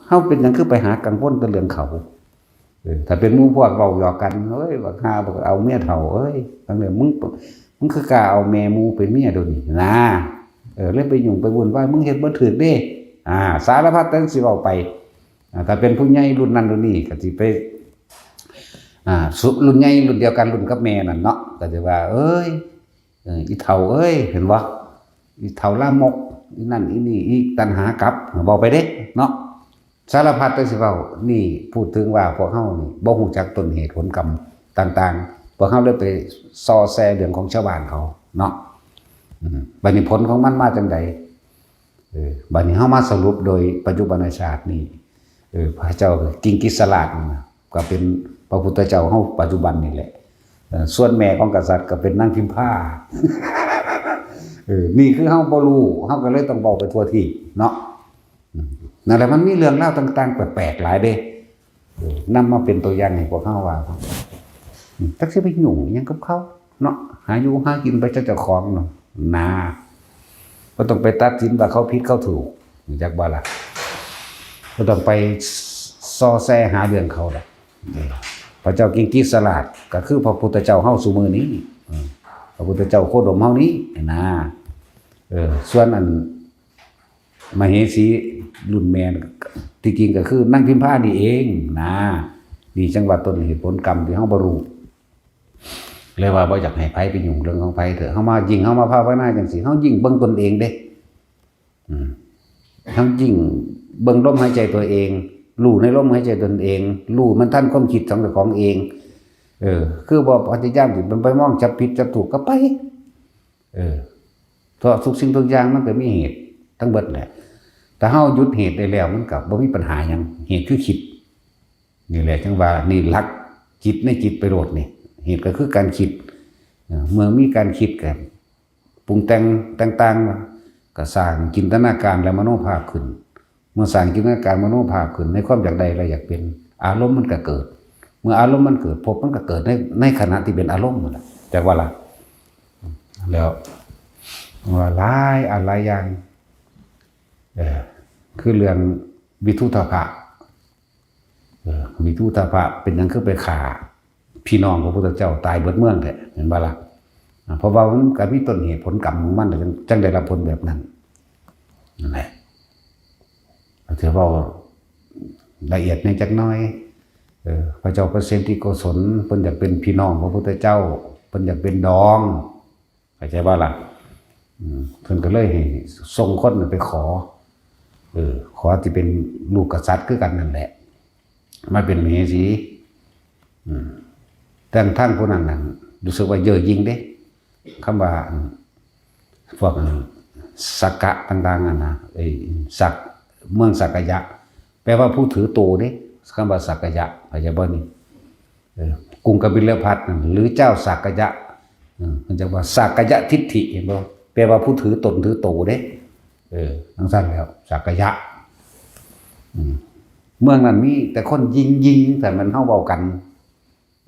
เฮาเป็นหยังคือไปหากังวลแต่เรื่องเขา เออ ถ้าเป็นหมู่พวกเว้าหยอกกัน เฮ้ย บักห่า บักเอาเมียเฒ่า เอ้ย จั่งใด๋ มึง มึงคือกล้าเอาแม่หมู่เป็นเมียเดี๋ยวนี้นะ เออ เลยไปยุ่งไปวุ่นวาย มึงเฮ็ดบ่ถูกเด้ อ่า สารพัดจั่งสิเว้าไป อ่า ถ้าเป็นผู้ใหญ่รุ่นนั้นรุ่นนี้ก็สิไป อ่าสุรุ่นใหญ่รุ่นเดียวกันรุ่นกับแม่นั่นเนาะ ก็จะว่า เอ้ย เออ อีเฒ่าเอ้ย เห็นบ่ อีเฒ่าลามก อีนั่นอีนี่ อีตัณหากลับ เว้าไปเด้เนาะ สารพัดเลยสิเว้า นี่พูดถึงว่าพวกเฮานี่บ่ฮู้จักต้นเหตุผลกรรมต่างๆ พวกเฮาเลยไปซอแซเรื่องของชาวบ้านเขาเนาะ อืม บัดนี้ผลของมันมาจังใด เออ บัดนี้เฮามาสรุปโดยปัจจุบันชาตินี่ เออ พระเจ้ากิงกิสราชนี่นะ ก็เป็นพระพุทธเจ้าเฮาปัจจุบันนี่แหละ เออ ส่วนแม่ของกษัตริย์ก็เป็นนางพิมพา เออ นี่คือเฮาบ่รู้ เฮาก็เลยต้องเว้าไปทั่วทีปเนาะ อืม นั่นแหละ มันมีเรื่องราวต่างๆ แปลกๆ หลายเด้ เออ นำมาเป็นตัวอย่างให้พวกเฮาว่า อืม จักสิไปยุ่งอิหยังกับเขาเนาะ หาอยู่หากินไปเจ้าเจ้าของเนาะ นา บ่ต้องไปตัดสินว่าเขาผิดเขาถูก รู้จักบ่ล่ะ บ่ต้องไปซอแซหาเรื่องเขาดอก เออ พระเจ้ากิงกิสราชก็คือพระพุทธเจ้าเฮาซุมื้อนี้ อืม พระพุทธเจ้าโคดมเฮานี้นะ เออ ส่วนอัน มเหสีรุ่นแม่น่ะ ที่จริงก็คือนางพิมพานี่เองนะ นี่จังว่าต้นเหตุผลกรรมที่เฮาบ่รู้ เลยว่าบ่อยากให้ไผไปยุ่งเรื่องของไผเถอะ เฮามายิ่งเฮามาภาวนาจังซี่ เฮายิ่งเบิ่งตนเองเด้ อืม เฮายิ่งเบิ่งลมหายใจตัวเอง รู้ในลมหายใจตนเอง รู้มันทันความคิดของเจ้าของเอง เออ คือบ่พยายามสิมันไปมองจับผิดจับถูกก็ไป เออ เพราะทุกสิ่งทุกอย่างมันก็มีเหตุทั้งเบิดแหละ ถ้าเฮาหยุดเหตุได้แล้วมันก็บ่มีปัญหาหยัง เหตุคือคิด นี่แหละจังว่านี่หลักจิตในจิตไปโลดนี่ เหตุก็คือการคิด เออ เมื่อมีการคิดก็ปรุงแต่งต่างๆ ก็สร้างจินตนาการและมโนภาพขึ้น เมื่อสร้างจินตนาการมโนภาพขึ้น ในความอยากได้และอยากเป็น อารมณ์มันก็เกิด เมื่ออารมณ์มันเกิด ภพมันก็เกิดใน ในขณะที่เป็นอารมณ์นั่นแหละ จักว่าล่ะ แล้วว่าหลายอันหลายอย่าง เออ คือเรื่องวิทุตถะ เออ วิทุตถะเป็นหยังคือไปฆ่าพี่น้องพระพุทธเจ้าตายเบิดเมืองแท้ เห็นบ่ล่ะ อ่า เพราะว่ามันก็มีต้นเหตุผลกรรมของมัน จัง จังได้รับผลแบบนั้น นั่นแหละ ถือว่าละเอียดในจักหน่อย เออ พระเจ้าประเสนทิโกศล เพิ่นอยากเป็นพี่น้องพระพุทธเจ้า เพิ่นอยากเป็นดอง เข้าใจบ่ล่ะ อืม เพิ่นก็เลยให้ส่งคนไปขอ เออ ขอที่เป็นลูกกษัตริย์คือกันนั่นแหละ มาเป็นมเหสี อืม แต่ทางผู้นั้นนั่นรู้สึกว่าเย่อหยิ่งเด้ คำว่า อืม พวก อืม สักกะต่างๆ นั่นนะ ไอ้สัก เมืองสักกะยะ แปลว่าผู้ถือโตเด้ คำว่าสักกะยะ เข้าใจบ่นี่ เออ กรุงกบิลพัสดุ์นั่น หรือเจ้าสักกะยะ เออ มันจะว่าสักกะยะทิฏฐิ เห็นบ่ แปลว่าผู้ถือตนถือโตเด้ เออ จังซั่นแล้ว สักกะยะ อืม เมืองนั้นมีแต่คนหยิ่งๆ แต่มันเฮาเว้ากัน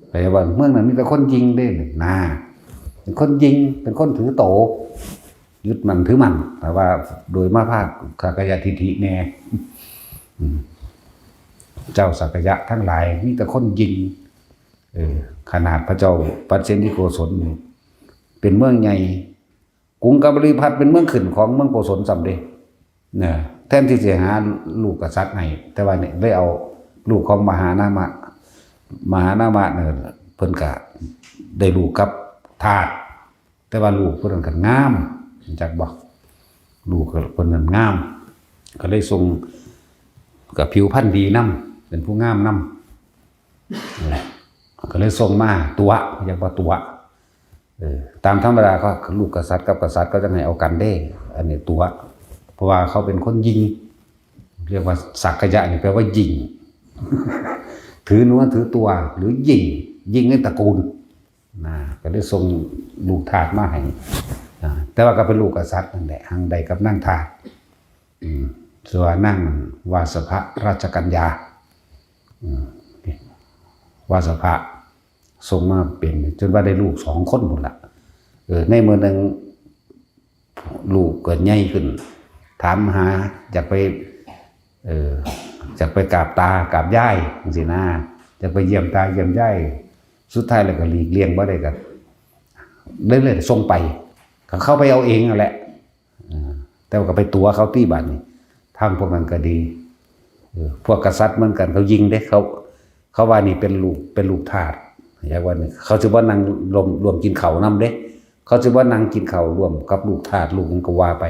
เข้าใจบ่ เมืองนั้นมีแต่คนหยิ่งเด้ น่า เป็นคนหยิ่ง เป็นคนถือโต ยึดมั่นถือมั่น แต่ว่าโดยมาภาคสักกะยะทิฏฐิแน่ อืม เจ้าสักกะยะทั้งหลาย มีแต่คนหยิ่ง เออ ขนาดพระเจ้าประเสนทิโกศลนี่ เป็นเมืองใหญ่ กรุงกบิลพัสดุ์เป็นเมืองขึ้นของเมืองโกศลซ้ำเด้ นะ แทนที่สิหาลูกกษัตริย์ให้ แต่ว่าเนี่ยได้เอาลูกของมหานามะ มหานามะเนี่ย เพิ่นก็ได้ลูกกับทาส แต่ว่าลูกเพิ่นนั้นก็งาม รู้จักบ่ ลูกเพิ่นนั้นงาม ก็เลยส่ง ก็ผิวพรรณดีนำ เป็นผู้งามนำ นั่นแหละ ก็เลยส่งมาตั๋ว เรียกว่าตั๋ว เออ ตามธรรมดาก็ลูกกษัตริย์กับกษัตริย์ก็จะให้เอากันเด้ อันนี้ตั๋ว เพราะว่าเขาเป็นคนหยิ่ง เรียกว่าสักกะยะนี่แปลว่าหยิ่ง ถือเนื้อถือตัว หรือหยิ่ง หยิ่งในตระกูล นะ ก็เลยส่งลูกทาสมาให้ อ่า แต่ว่าก็เป็นลูกกษัตริย์นั่นแหละ หั้งได้กับนางทาส อืม ชื่อว่านางวาสภะราชกัญญา อืม วาสภะส่งมาเป็น จนว่าได้ลูกสองคนพุ้นล่ะ เออ ในมื้อหนึ่ง ลูกก็ใหญ่ขึ้น ถามหา อยากไป เออ อยากไปกราบตากราบยายจังซี้นะ อยากไปเยี่ยมตาเยี่ยมยาย สุดท้ายแล้วก็หลีกเลี่ยงบ่ได้ ก็เลย เลยส่งไป ก็เข้าไปเอาเองนั่นแหละ เออ แต่ว่าก็ไปตั๋วเขาตี้บัดนี้ ทางพวกนั้นก็ดี เออ พวกกษัตริย์เหมือนกัน เขาหยิ่งเด้ เขา เขาว่านี่เป็นลูก เป็นลูกทาส อยากว่านี่เขาสิบ่นั่งร่วมร่วมกินข้าวนำเด้ เขาสิบ่นั่งกินข้าวร่วมกับลูกทาสลูกหยังก็ว่าไป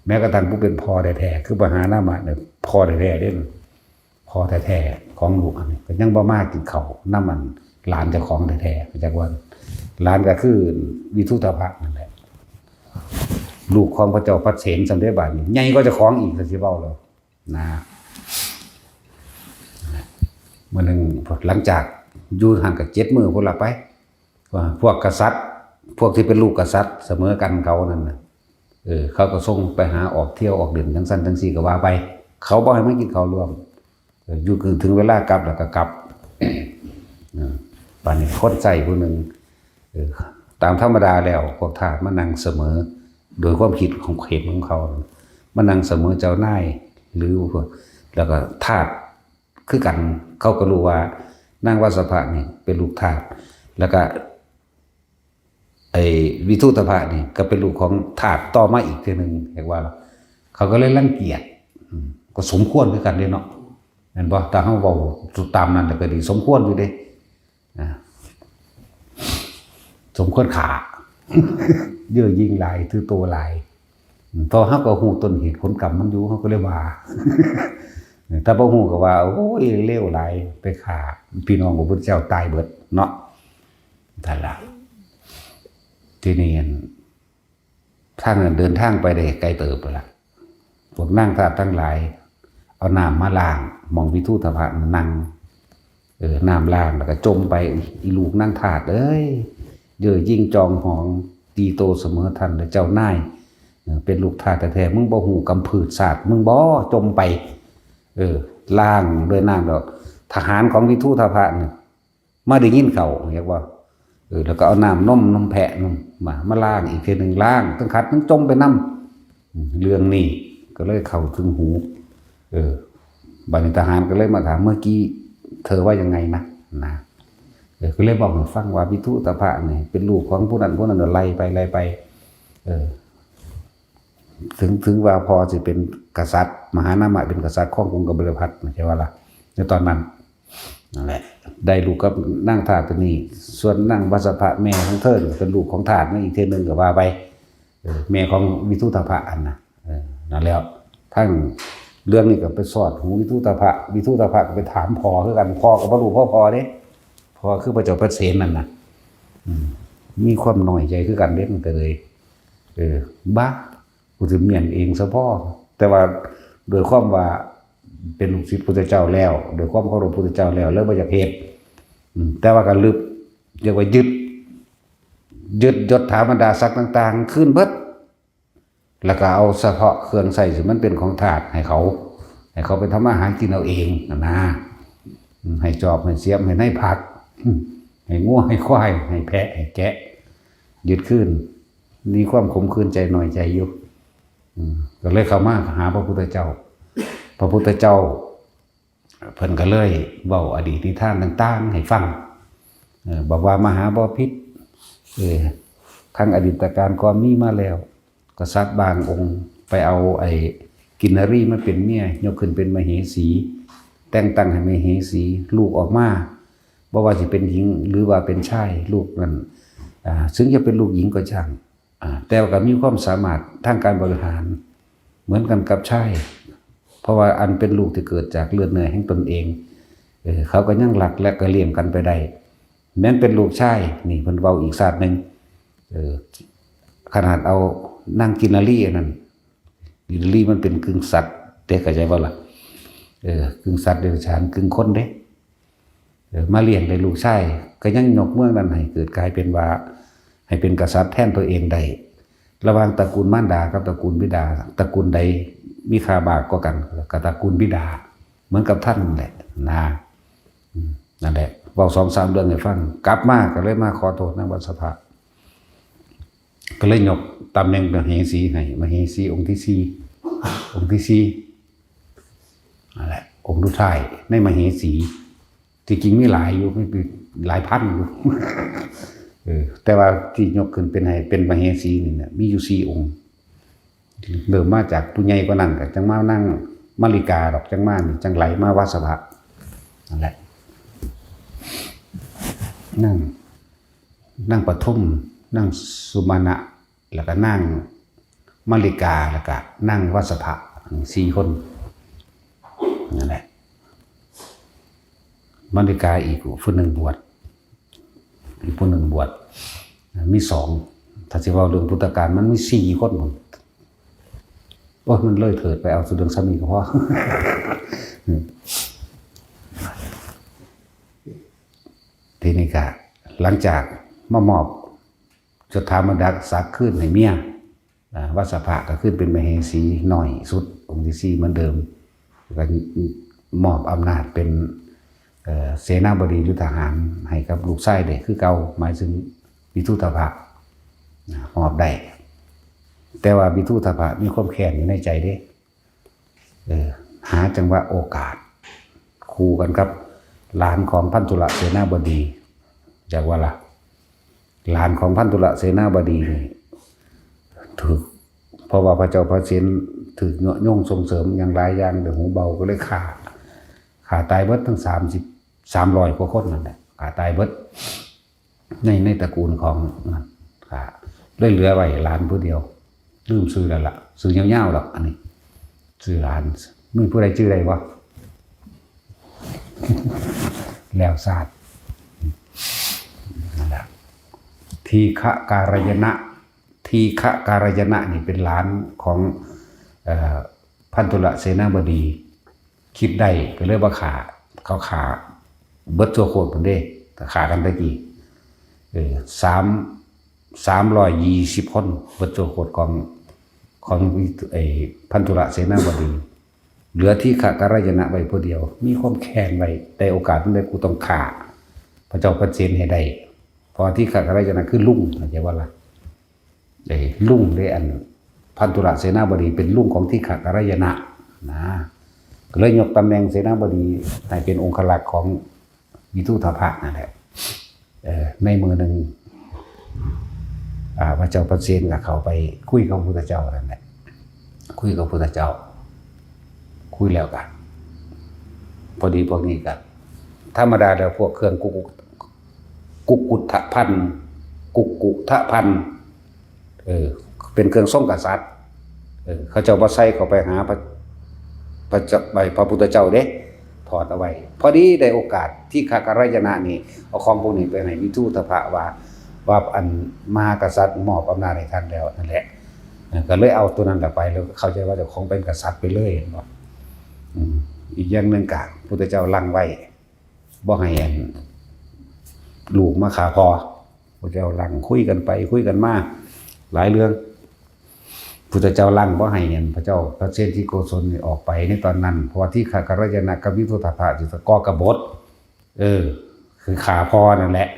แม้กระทั่งผู้เป็นพ่อแท้ๆ คือมหานามะเนี่ยพ่อแท้ๆเด้ พ่อแท้ๆของลูกอันนี้ก็ยังบ่มากินข้าวนำอันหลานเจ้าของแท้ๆ จักว่าหลานก็คือวิทุตภะนั่นแหละ ลูกของพระเจ้าพัดเสนสันเดบาดนี้ใหญ่กว่าเจ้าของอีกสิเว้าแล้วนะ มื้อหนึ่งหลังจากอยู่ห่างกับเจ็ดมื้อพุ่นละไป ว่าพวกกษัตริย์ พวกที่เป็นลูกกษัตริย์เสมอกันเขานั่นนะ เออ เขาก็ส่งไปหาออกเที่ยวออกเล่นจังซั่นจังซี่ก็ว่าไป เขาบ่ให้มากินข้าวร่วม เออ อยู่คือถึงเวลากลับแล้วก็กลับ เออ บาดนี้คนใช้ผู้หนึ่ง เออ ตามธรรมดาแล้วพวกทาสมานั่งเสมอ โดยความคิดของเขตของเขา มานั่งเสมอเจ้านาย หรือ แล้วก็ทาสคือกัน เขาก็รู้ว่านางวัสสะภะนี่เป็นลูกทาส แล้วก็ ไอ้วิทุตภะนี่ก็เป็นลูกของทาสต่อมาอีกเทื่อหนึ่ง เรียกว่า เขาก็เลยรังเกียจ อืม ก็สมควรคือกันเด้เนาะ แม่นบ่ ถ้าเฮาเว้าตามนั้นแล้วก็ดี สมควรอยู่เด้ อ่า สมควรฆ่า เย่อหยิ่งหลาย ถือโตหลาย อืม เพราะเฮาก็ฮู้ต้นเหตุผลกรรมมันอยู่ เฮาก็เลยว่า ถ้าบ่ฮู้ก็ว่า โอ้ย เลวหลาย ไปฆ่าพี่น้องของพระพุทธเจ้าตายเบิดเนาะ นั่นล่ะ ทีนี้อัน ทางนั้นเดินทางไปได้ไกลเติบแล้วล่ะ พวกนางทาสทั้งหลาย เอาน้ำมาล้างหม่องวิทูตภะนั่ง เออ น้ำล้างแล้วก็จ่มไป อีลูกนางทาสเอ้ย เย่อหยิ่งจองหอง ตีโตเสมอท่านและเจ้านาย เออ เป็นลูกทาสแท้ๆ มึงบ่ฮู้กำพืชชาติ มึงบ่ จ่มไป เออ ล้างด้วยน้ำแล้ว ทหารของวิทูตภะเนี่ย มาได้ยินเขาเรียกว่า เออ แล้วก็เอาน้ำนม นมแพะนมมา มาล้างอีกเทื่อหนึ่ง ล้างทั้งขัดทั้งจ่มไปนำ อืม เรื่องนี้ก็เลยเข้าถึงหู เออ บาดนี้ทหารก็เลยมาถาม "เมื่อกี้เธอว่ายังไงนะ" นะ เออ ก็เลยบอกให้ฟังว่าวิทูตภะเนี่ยเป็นลูกของผู้นั้นผู้นั้น ไล่ไป ไล่ไป เออ ถึง ถึงว่าพ่อสิเป็นกษัตริย์ มหานามะเป็นกษัตริย์ครองกรุงกบิลพัสดุ์ ใช่ว่าล่ะ ในตอนนั้น นั่นแหละ ได้ลูกกับนางทาสตัวนี้ ส่วนนางวัสสะภะแม่ของเธอก็เป็นลูกของทาสมาอีกเทื่อหนึ่งก็ว่าไป เออ แม่ของวิทูตภะอันนะ เออ นั่นแล้ว ทั้งเรื่องนี้ก็ไปสอดหูวิทูตภะ วิทูตภะก็ไปถามพ่อคือกัน พ่อก็บ่รู้พ่อ พ่อเด้ พ่อคือพระเจ้าพัดเสนนั่นน่ะ อืม มีความน้อยใจคือกันเด้ มันก็เลย เออ บ้า กูสิเมียนเองซะพ่อ แต่ว่าโดยความว่าเป็นลูกศิษย์พุทธเจ้าแล้ว โดยความเคารพพุทธเจ้าแล้ว เลยบ่อยากเฮ็ด อืม แต่ว่าก็ลึบ เรียกว่ายึด ยึดยศถาบรรดาศักดิ์ต่างๆ คืนเบิด แล้วก็เอาเฉพาะเครื่องใช้ที่มันเป็นของทาสให้เขา ให้เขาไปทำมาหากินเอาเองนะ อืม ให้จอบ ให้เสียม ให้นายพราน อืม ให้งัว ให้ควาย ให้แพะ ให้แกะ ยึดคืน มีความขมขื่นใจน้อยใจอยู่ อืม ก็เลยเข้ามาหาพระพุทธเจ้า พระพุทธเจ้า เพิ่นก็เลยเว้าอดีตนิทานต่างๆ ให้ฟัง เออ บอกว่ามหาบพิตร เออ ทั้งอดีตการก่อนมีมาแล้ว กษัตริย์บางองค์ไปเอาไอ้กินนรีมาเป็นเมีย ยกขึ้นเป็นมเหสี แต่งตั้งให้มเหสี ลูกออกมา บ่ว่าสิเป็นหญิงหรือว่าเป็นชาย ลูกนั้น อ่า ถึงจะเป็นลูกหญิงก็ช่าง อ่า แต่ว่าก็มีความสามารถทางการบริหาร เหมือนกันกับชาย เพราะว่าอันเป็นลูกที่เกิดจากเลือดเนื้อแห่งตนเอง เออ เขาก็ยังรักและก็เลี้ยงกันไปได้ แม้นเป็นลูกชาย นี่เพิ่นเว้าอีกศาสตร์หนึ่ง เออ ขนาดเอานางกินนรีอันนั้น กินนรีมันเป็นกึ่งสัตว์ แต่เข้าใจบ่ล่ะ เออ กึ่งสัตว์เดรัจฉาน กึ่งคนเด้ เออ มาเลี้ยงได้ลูกชาย ก็ยังยกเมืองนั้นให้เกิดกลายเป็นว่า ให้เป็นกษัตริย์แทนตัวเองได้ ระหว่างตระกูลมารดากับตระกูลบิดา ตระกูลใดมีค่ามากกว่ากัน ก็ตระกูลบิดา เหมือนกับท่านนั่นแหละนะ อืม นั่นแหละ เว้าสองสามเรื่องให้ฟัง กลับมาก็เลยมาขอโทษนางวัสสะภะ ก็เลยยกตำแหน่งมเหสีให้ มเหสีองค์ที่สี่ องค์ที่สี่ นั่นแหละ องค์สุดท้ายในมเหสี ที่จริงมีหลายอยู่ มีเป็นหลายพันอยู่ เออ แต่ว่าที่ยกขึ้นเป็นให้เป็นมเหสีนี่เนี่ย มีอยู่สี่องค์ เริ่มมาจากผู้ใหญ่กว่านั้นก็จั่งมานางมาริกาดอก จั่งมานี่ จั่งไหลมาวัสสะภะ นั่นแหละ นางนางปทุม นางสุมาณะ แล้วก็นางมาริกา แล้วก็นางวัสสภะ สี่คนนั่นแหละ มาริกาอีกผู้หนึ่งบวช อีกผู้หนึ่งบวช มีสอง ถ้าสิเว้าเรื่องพุทธกาลมันมีสี่คนหมด โอ้ย มันเลยเถิดไป เอาสู่เรื่องซ้ำนี้ก็พอ ทีนี้ก็หลังจากมามอบยศถาบรรดาศักดิ์คืนให้เมีย อ่า วัสสภะก็ขึ้นเป็นมเหสีน้อยสุด องค์ที่สี่เหมือนเดิม ก็มอบอำนาจเป็น เอ่อ เสนาบดีหรือทหารให้กับลูกชายได้คือเก่า หมายถึงวิทุตภะ นะ มอบได้ แต่ว่าวิทุตภะมีความแค้นอยู่ในใจเด้ เออ หาจังหวะโอกาส คู่กันกับหลานของพันธุลเสนาบดี จักว่าล่ะ หลานของพันธุลเสนาบดีนี่ ถืก เพราะว่าพระเจ้าพระเสนถืกเยาะโยงส่งเสริมอย่างหลายอย่าง แต่หูเบาก็เลยฆ่า ฆ่าตายเบิดทั้งสามสิบ สามร้อยกว่าคนนั่นแหละ ฆ่าตายเบิด ใน ในตระกูลของนั่น ฆ่า เลยเหลือไว้หลานผู้เดียว ลืมชื่อแล้วล่ะ ชื่อยาวๆดอก อันนี้ ชื่อหลาน มีผู้ใดชื่อใดวะ แล้วซาด นั่นแหละ ทีฆการายณะ ทีฆการายณะนี่เป็นหลานของ เอ่อ พันธุลเสนาบดี คิดได้ก็เลยว่าฆ่า เขาฆ่าเบิดทั่วโคตรพุ่นเด้ ก็ฆ่ากันตะกี้ เออ สาม สามร้อยยี่สิบคน เบิดทั่วโคตรของ ของไอ้พันธุลเสนาบดี เหลือทีฆการายณะไว้ผู้เดียว มีความแค้นไว้ ได้โอกาสมันได้กูต้องฆ่า พระเจ้าพระเสนให้ได้ เพราะทีฆการายณะคือลุง เข้าใจว่าล่ะ เอ้ย ลุงเด้ อันพันธุลเสนาบดีเป็นลุงของทีฆการายณะนะ ก็เลยยกตำแหน่งเสนาบดีให้เป็นองครักษ์ของวิทุตภะนั่นแหละ เอ่อ ในมื้อหนึ่ง อ่า พระเจ้าพระเสนก็เข้าไปคุยกับพระพุทธเจ้านั่นแหละ คุยกับพระพุทธเจ้า คุยแล้วก็ พอดีพวกนี้ก็ ธรรมดาแล้วพวกเครื่องกุกกุ กุกกุทพัน กุกกุทพัน เออ เป็นเครื่องทรงกษัตริย์ เออ เขาเจ้าบ่ใส่เข้าไปหาพระ พระเจ้า ไปพระพุทธเจ้าเด้ ถอดเอาไว้ พอดีได้โอกาส ทีฆการายณะนี่ เอาของพวกนี้ไปให้วิทุตภะว่า ว่าอันมหากษัตริย์มอบอำนาจให้ท่านแล้วนั่นแหละ เออ ก็เลยเอาตัวนั้นแหละไป แล้วก็เข้าใจว่าเจ้าของเป็นกษัตริย์ไปเลย เห็นบ่ อืม อีกอย่างหนึ่งก็พุทธเจ้าลังไว้ บ่ให้อันลูกมาฆ่าพ่อ พุทธเจ้าลัง คุยกันไปคุยกันมาหลายเรื่อง พุทธเจ้าลังบ่ให้อันพระเจ้าพระเชษฐีโกศลนี่ออกไปในตอนนั้น เพราะว่าทีฆการายณะกับวิทุตภะสิก่อกบฏ เออ คือฆ่าพ่อนั่นแหละ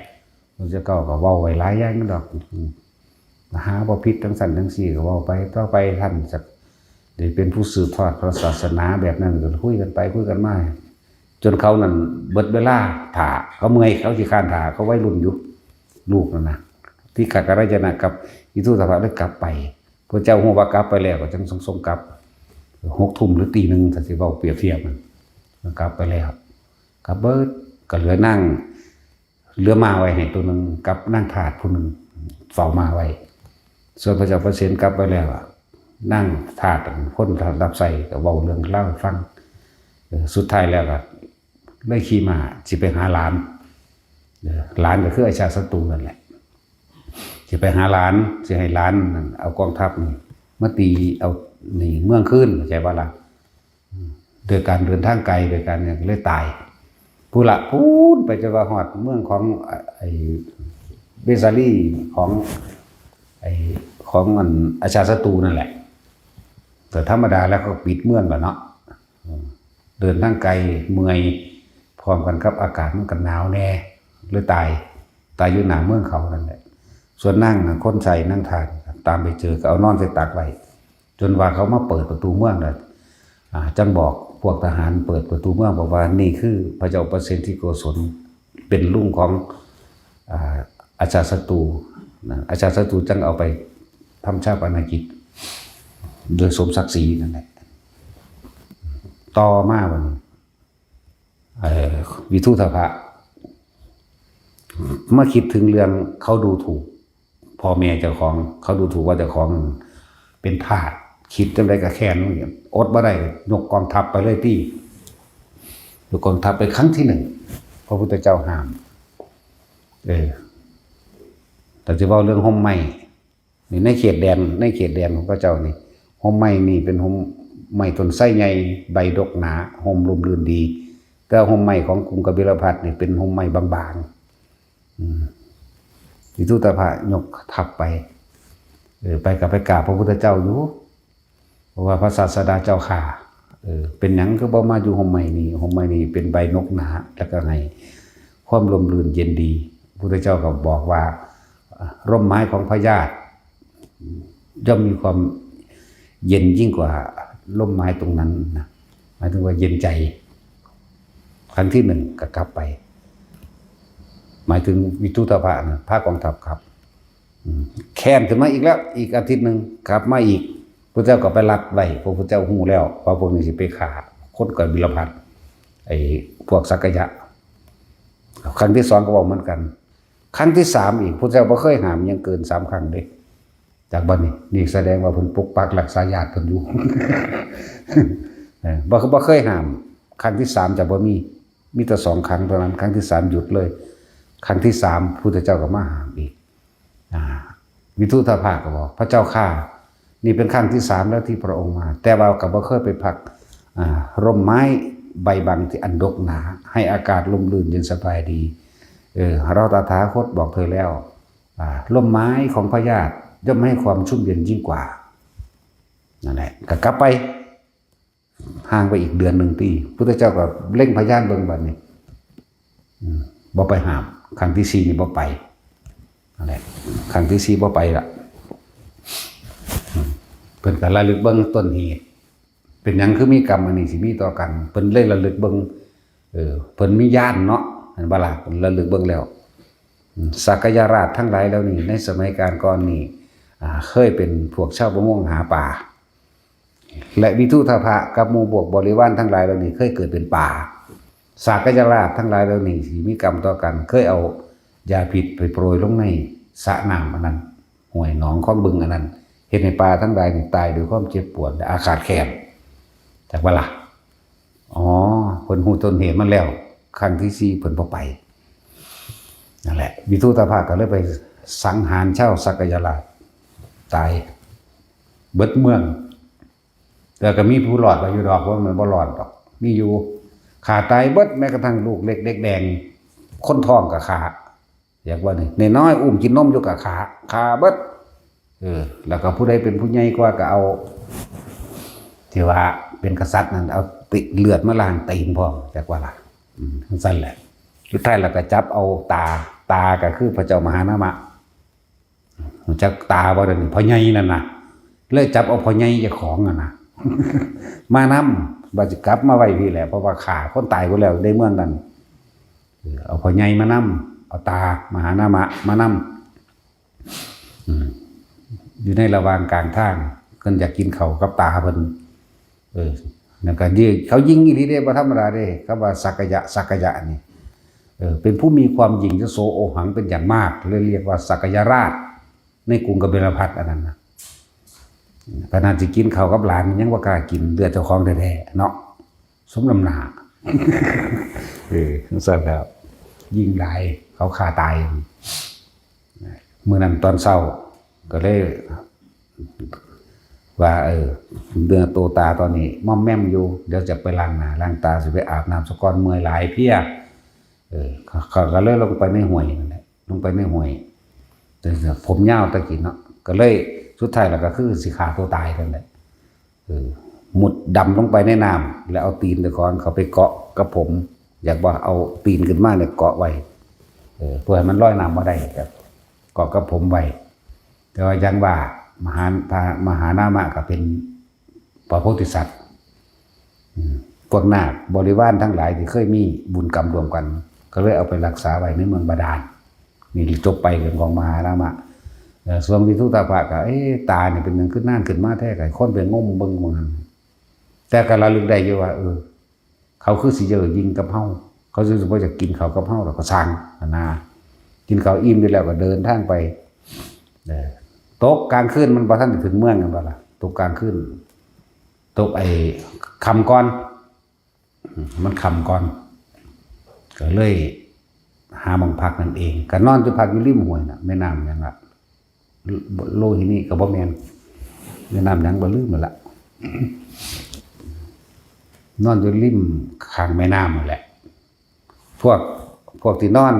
พุทธเจ้าก็เว้าไว้หลายอย่างนั่นดอก อืม หาบ่ผิดทั้งสันทั้งสี่ก็เว้าไป ต่อไปท่านจะได้เป็นผู้สืบทอดพระศาสนาแบบนั้น ก็คุยกันไปคุยกันมา จนเขานั่นเบิดเวลาถ่า เขาเมื่อย เขาขี้คร้านถ่า เขาวัยรุ่นอยู่ ลูกนั่นนะ ทีฆการายณะกับวิทุตภะเลยกลับไป พระเจ้าฮู้ว่ากลับไปแล้วก็จังส่งกลับ หกทุ่มหรือตีหนึ่ง ถ้าสิเว้าเปรียบเทียบมัน กลับไปแล้ว กลับเบิด ก็เหลือนาง เหลือม้าไว้ให้ตัวหนึ่งกับนางทาสผู้หนึ่งเฝ้าม้าไว้ ส่วนพระเจ้าพระเสนกลับไปแล้วอะ นางทาสคนรับใช้ก็เว้าเรื่องเล่าให้ฟัง เออ สุดท้ายแล้วก็เลยขี่ม้าสิไปหาหลาน เออ หลานก็คืออาชาติศัตรูนั่นแหละ สิไปหาหลาน สิให้หลานนั่นเอากองทัพนี่มาตีเอานี่เมืองคืน เข้าใจบ่ล่ะ โดยการเดินทางไกล โดยการเนี่ยเลยตาย พุ้นละพุ้นไปจนว่าฮอดเมืองของ ไอ้เวสาลี ของ ไอ้ ของอันอาชาติศัตรูนั่นแหละ แต่ธรรมดาแล้วเขาปิดเมืองแหละเนาะ อืม เดินทางไกลเมื่อย พร้อมกันกับอากาศมันก็หนาวแน่ เลยตาย ตายอยู่หน้าเมืองเขานั่นแหละ ส่วนนางน่ะ คนใช้นางทาสตามไปเจอก็เอานอนใส่ตักไว้ จนว่าเขามาเปิดประตูเมืองเลย อ่า จังบอกพวกทหารเปิดประตูเมืองบอกว่า "นี่คือพระเจ้าประเสนที่โกศล เป็นลุงของ อ่า อาชาติศัตรู" นะ อาชาติศัตรูจังเอาไปทำชาปนกิจ โดยสมศักดิ์ศรีนั่นแหละ ต่อมาวันนี้ เอ่อ วิทุตภะ มาคิดถึงเรื่องเขาดูถูกพ่อแม่เจ้าของ เขาดูถูกว่าเจ้าของเป็นทาส คิดจังใดก็แค้น อดบ่ได้ ยกกองทัพไปเลยติ ยกกองทัพไปครั้งที่หนึ่ง พระพุทธเจ้าห้าม เออ แต่จะเว้าเรื่องฮ่มไม้ นี่ในเขตแดน ในเขตแดนของเขาเจ้านี่ ฮ่มไม้นี่เป็นฮ่มไม้ต้นไทรใหญ่ ใบดกหนา ฮ่มร่มรื่นดี แต่ฮ่มไม้ของกรุงกบิลพัสดุ์นี่เป็นฮ่มไม้บางๆ อืม วิทุตตะพะยกทัพไป เออ ไปก็ไปกราบพระพุทธเจ้าอยู่ เพราะว่าพระศาสดาเจ้าข้า เออ เป็นหยังคือบ่มาอยู่ฮ่มไม้นี่ ฮ่มไม้นี่เป็นใบดกหนา แล้วก็ให้ความร่มรื่นเย็นดี พุทธเจ้าก็บอกว่า อ่ะ ร่มไม้ของพญาธิย่อมมีความเย็นยิ่งกว่าร่มไม้ตรงนั้นนะ หมายถึงว่าเย็นใจ ครั้งที่หนึ่งก็กลับไป หมายถึงวิทุตตะพะนะ พากองทัพกลับ อืม แค้นขึ้นมาอีกแล้ว อีกอาทิตย์หนึ่งกลับมาอีก พระเจ้าก็ไปลัดไว้ พระพุทธเจ้าฮู้แล้วว่าพวกนี้สิไปฆ่าคนกบิลพัสดุ์ ไอ้พวกสักกายะ ครั้งที่สองก็บอกเหมือนกัน ครั้งที่สามอีก พระเจ้าบ่เคยห้ามยังเกินสามครั้งเด้ จากบัดนี้ นี่แสดงว่าเพิ่นปกปักรักษาญาติเพิ่นอยู่ เออ บ่ บ่เคยห้าม ครั้งที่สามจะบ่มี มีแต่สองครั้งเท่านั้น ครั้งที่สามหยุดเลย ครั้งที่สามพุทธเจ้าก็มาห้ามอีก อ่า วิทุตตะพะก็บอก พระเจ้าข้า นี่เป็นครั้งที่สามแล้วที่พระองค์มา แต่ว่าก็บ่เคยไปพัก อ่า ร่มไม้ใบบังที่อันดกหนา ให้อากาศร่มรื่นเย็นสบายดี เออ เราตถาคตบอกเธอแล้ว อ่า ร่มไม้ของพญาธิย่อมให้ความชุ่มเย็นยิ่งกว่า นั่นแหละ ก็กลับไป ห่างไปอีกเดือนหนึ่งติ พุทธเจ้าก็เล็งพยานเบิ่งบัดนี้ อืม บ่ไปห้าม ครั้งที่สี่นี่บ่ไป นั่นแหละ ครั้งที่สี่บ่ไปละ อืม เพิ่นก็ระลึกเบิ่งต้นเหตุ เป็นหยังคือมีกรรมอันนี้สิมีต่อกัน เพิ่นเลยระลึกเบิ่ง เออ เพิ่นมีญาณเนาะ เห็นบ่ล่ะ เพิ่นระลึกเบิ่งแล้ว อืม สักกายราชทั้งหลายเหล่านี้ ในสมัยกาลก่อนนี่ อ่า เคยเป็นพวกชาวประมงหาปลา และวิทุตตะพะกับหมู่พวกบริวารทั้งหลายเหล่านี้เคยเกิดเป็นปลา สักกายราชทั้งหลายเหล่านี้ที่มีกรรมต่อกัน เคยเอายาพิษไปโปรยลงในสระน้ำอันนั้น ห้วยหนองคลองบึงอันนั้น เฮ็ดให้ปลาทั้งหลายนี่ตายด้วยความเจ็บปวดและอาฆาตแค้น จักบ่ล่ะ อ๋อ เพิ่นฮู้ต้นเหตุมันแล้ว ครั้งที่สี่เพิ่นบ่ไป นั่นแหละ วิทุตตะพะก็เลยไปสังหารชาวสักกายราช ตายเบิดเมือง แต่ก็มีผู้รอดไว้อยู่ดอก ว่ามันบ่รอดดอก มีอยู่ ฆ่าตายเบิด แม้กระทั่งลูกเล็กเด็กแดง คนท้องก็ฆ่า อยากว่านี่ น้อยๆ อุ้มกินนมอยู่ก็ฆ่า ฆ่าเบิด เออ แล้วก็ผู้ใดเป็นผู้ใหญ่กว่าก็เอา ที่ว่าเป็นกษัตริย์นั่น เอาติเลือดมาล้างตีนพร้อม จักว่าล่ะ อืม จั่งซั่นแหละ สุดท้ายแล้วก็จับเอาตา ตาก็คือพระเจ้ามหานามะ รู้จักตาบ่เดี๋ยวนี้ พ่อใหญ่นั่นน่ะ เลยจับเอาพ่อใหญ่เจ้าของนั่นน่ะ มานำ ว่าสิกลับมาไว้พี้แหละ เพราะว่าฆ่าคนตายไปแล้วในเมืองนั้น เออ เอาพ่อใหญ่มานำ เอาตามหานามะมานำ อืม อยู่ในระหว่างกลางทาง เพิ่นอยากกินข้าวกับตาเพิ่น เออ แล้วก็ยิง เขายิงอีหลีเด้ บ่ธรรมดาเด้ คำว่าสักกายะ สักกายะนี่ เออ เป็นผู้มีความยิ่งยโสโอหังเป็นอย่างมาก เลยเรียกว่าสักกายราช ในกรุงกบิลพัสดุ์อันนั้นน่ะ ขนาดสิกินข้าวกับหลานยังบ่กล้ากิน เลือดเจ้าของแท้ๆ เนาะ สมน้ำหน้า เออ จั่งซั่นแล้ว ยิงหลาย เขาฆ่าตาย มื้อนั้นตอนเช้า ก็เลย ว่า เออ เนื้อตัวตาตอนนี้ม่อมแม่มอยู่ เดี๋ยวจะไปล้างหน้าล้างตา สิไปอาบน้ำซะก่อน เมื่อยหลายเพลีย เออ เขา เขาก็เลยลงไปในห้วยนั่นแหละ ลงไปในห้วย แต่ผมยาวตะกี้เนาะ ก็เลย สุดท้ายแล้วก็คือสิฆ่าตัวตายนั่นแหละ เออ มุดดำลงไปในน้ำ แล้วเอาตีนเจ้าของเข้าไปเกาะกับผม อยากว่าเอาตีนขึ้นมาเนี่ยเกาะไว้ เออ เพื่อให้มันลอยน้ำบ่ได้ ก็เกาะกับผมไว้ แต่ว่ายังว่า มหา พระมหานามะก็เป็นพระโพธิสัตว์ อืม พวกนาคบริวารทั้งหลายที่เคยมีบุญกรรมร่วมกัน ก็เลยเอาไปรักษาไว้ในเมืองบาดาล นี่จบไปเรื่องของมหานามะ เอ่อ ส่วนวิทุตตะพะก็ เอ๊ะ ตาเนี่ยเป็นหยังคือนานขึ้นมาแท้ ก็ให้คนไปงมเบิ่งว่าหั่น แต่ก็ระลึกได้อยู่ว่า เออ เขาคือสิเย่อหยิ่งกับเฮา เขาสิบ่อยากกินข้าวกับเฮา แล้วก็ซ่างหั่นนะ กินข้าวอิ่มอยู่แล้วก็เดินทางไป เออ ตกกลางคืน มันบ่ทันได้ถึงเมืองกันบ่ล่ะ ตกกลางคืน ตกไอ้ค่ำก่อน อืม มันค่ำก่อน ก็เลยหาหม่องพักนั่นเอง ก็นอนอยู่ พักอยู่ริมห้วยน่ะ แม่น้ำหยังล่ะ โลหินีก็บ่แม่น แม่น้ำหยังบ่ ลืมแล้วล่ะ นอนอยู่ริมข้างแม่น้ำนั่นแหละ พวก พวกที่นอน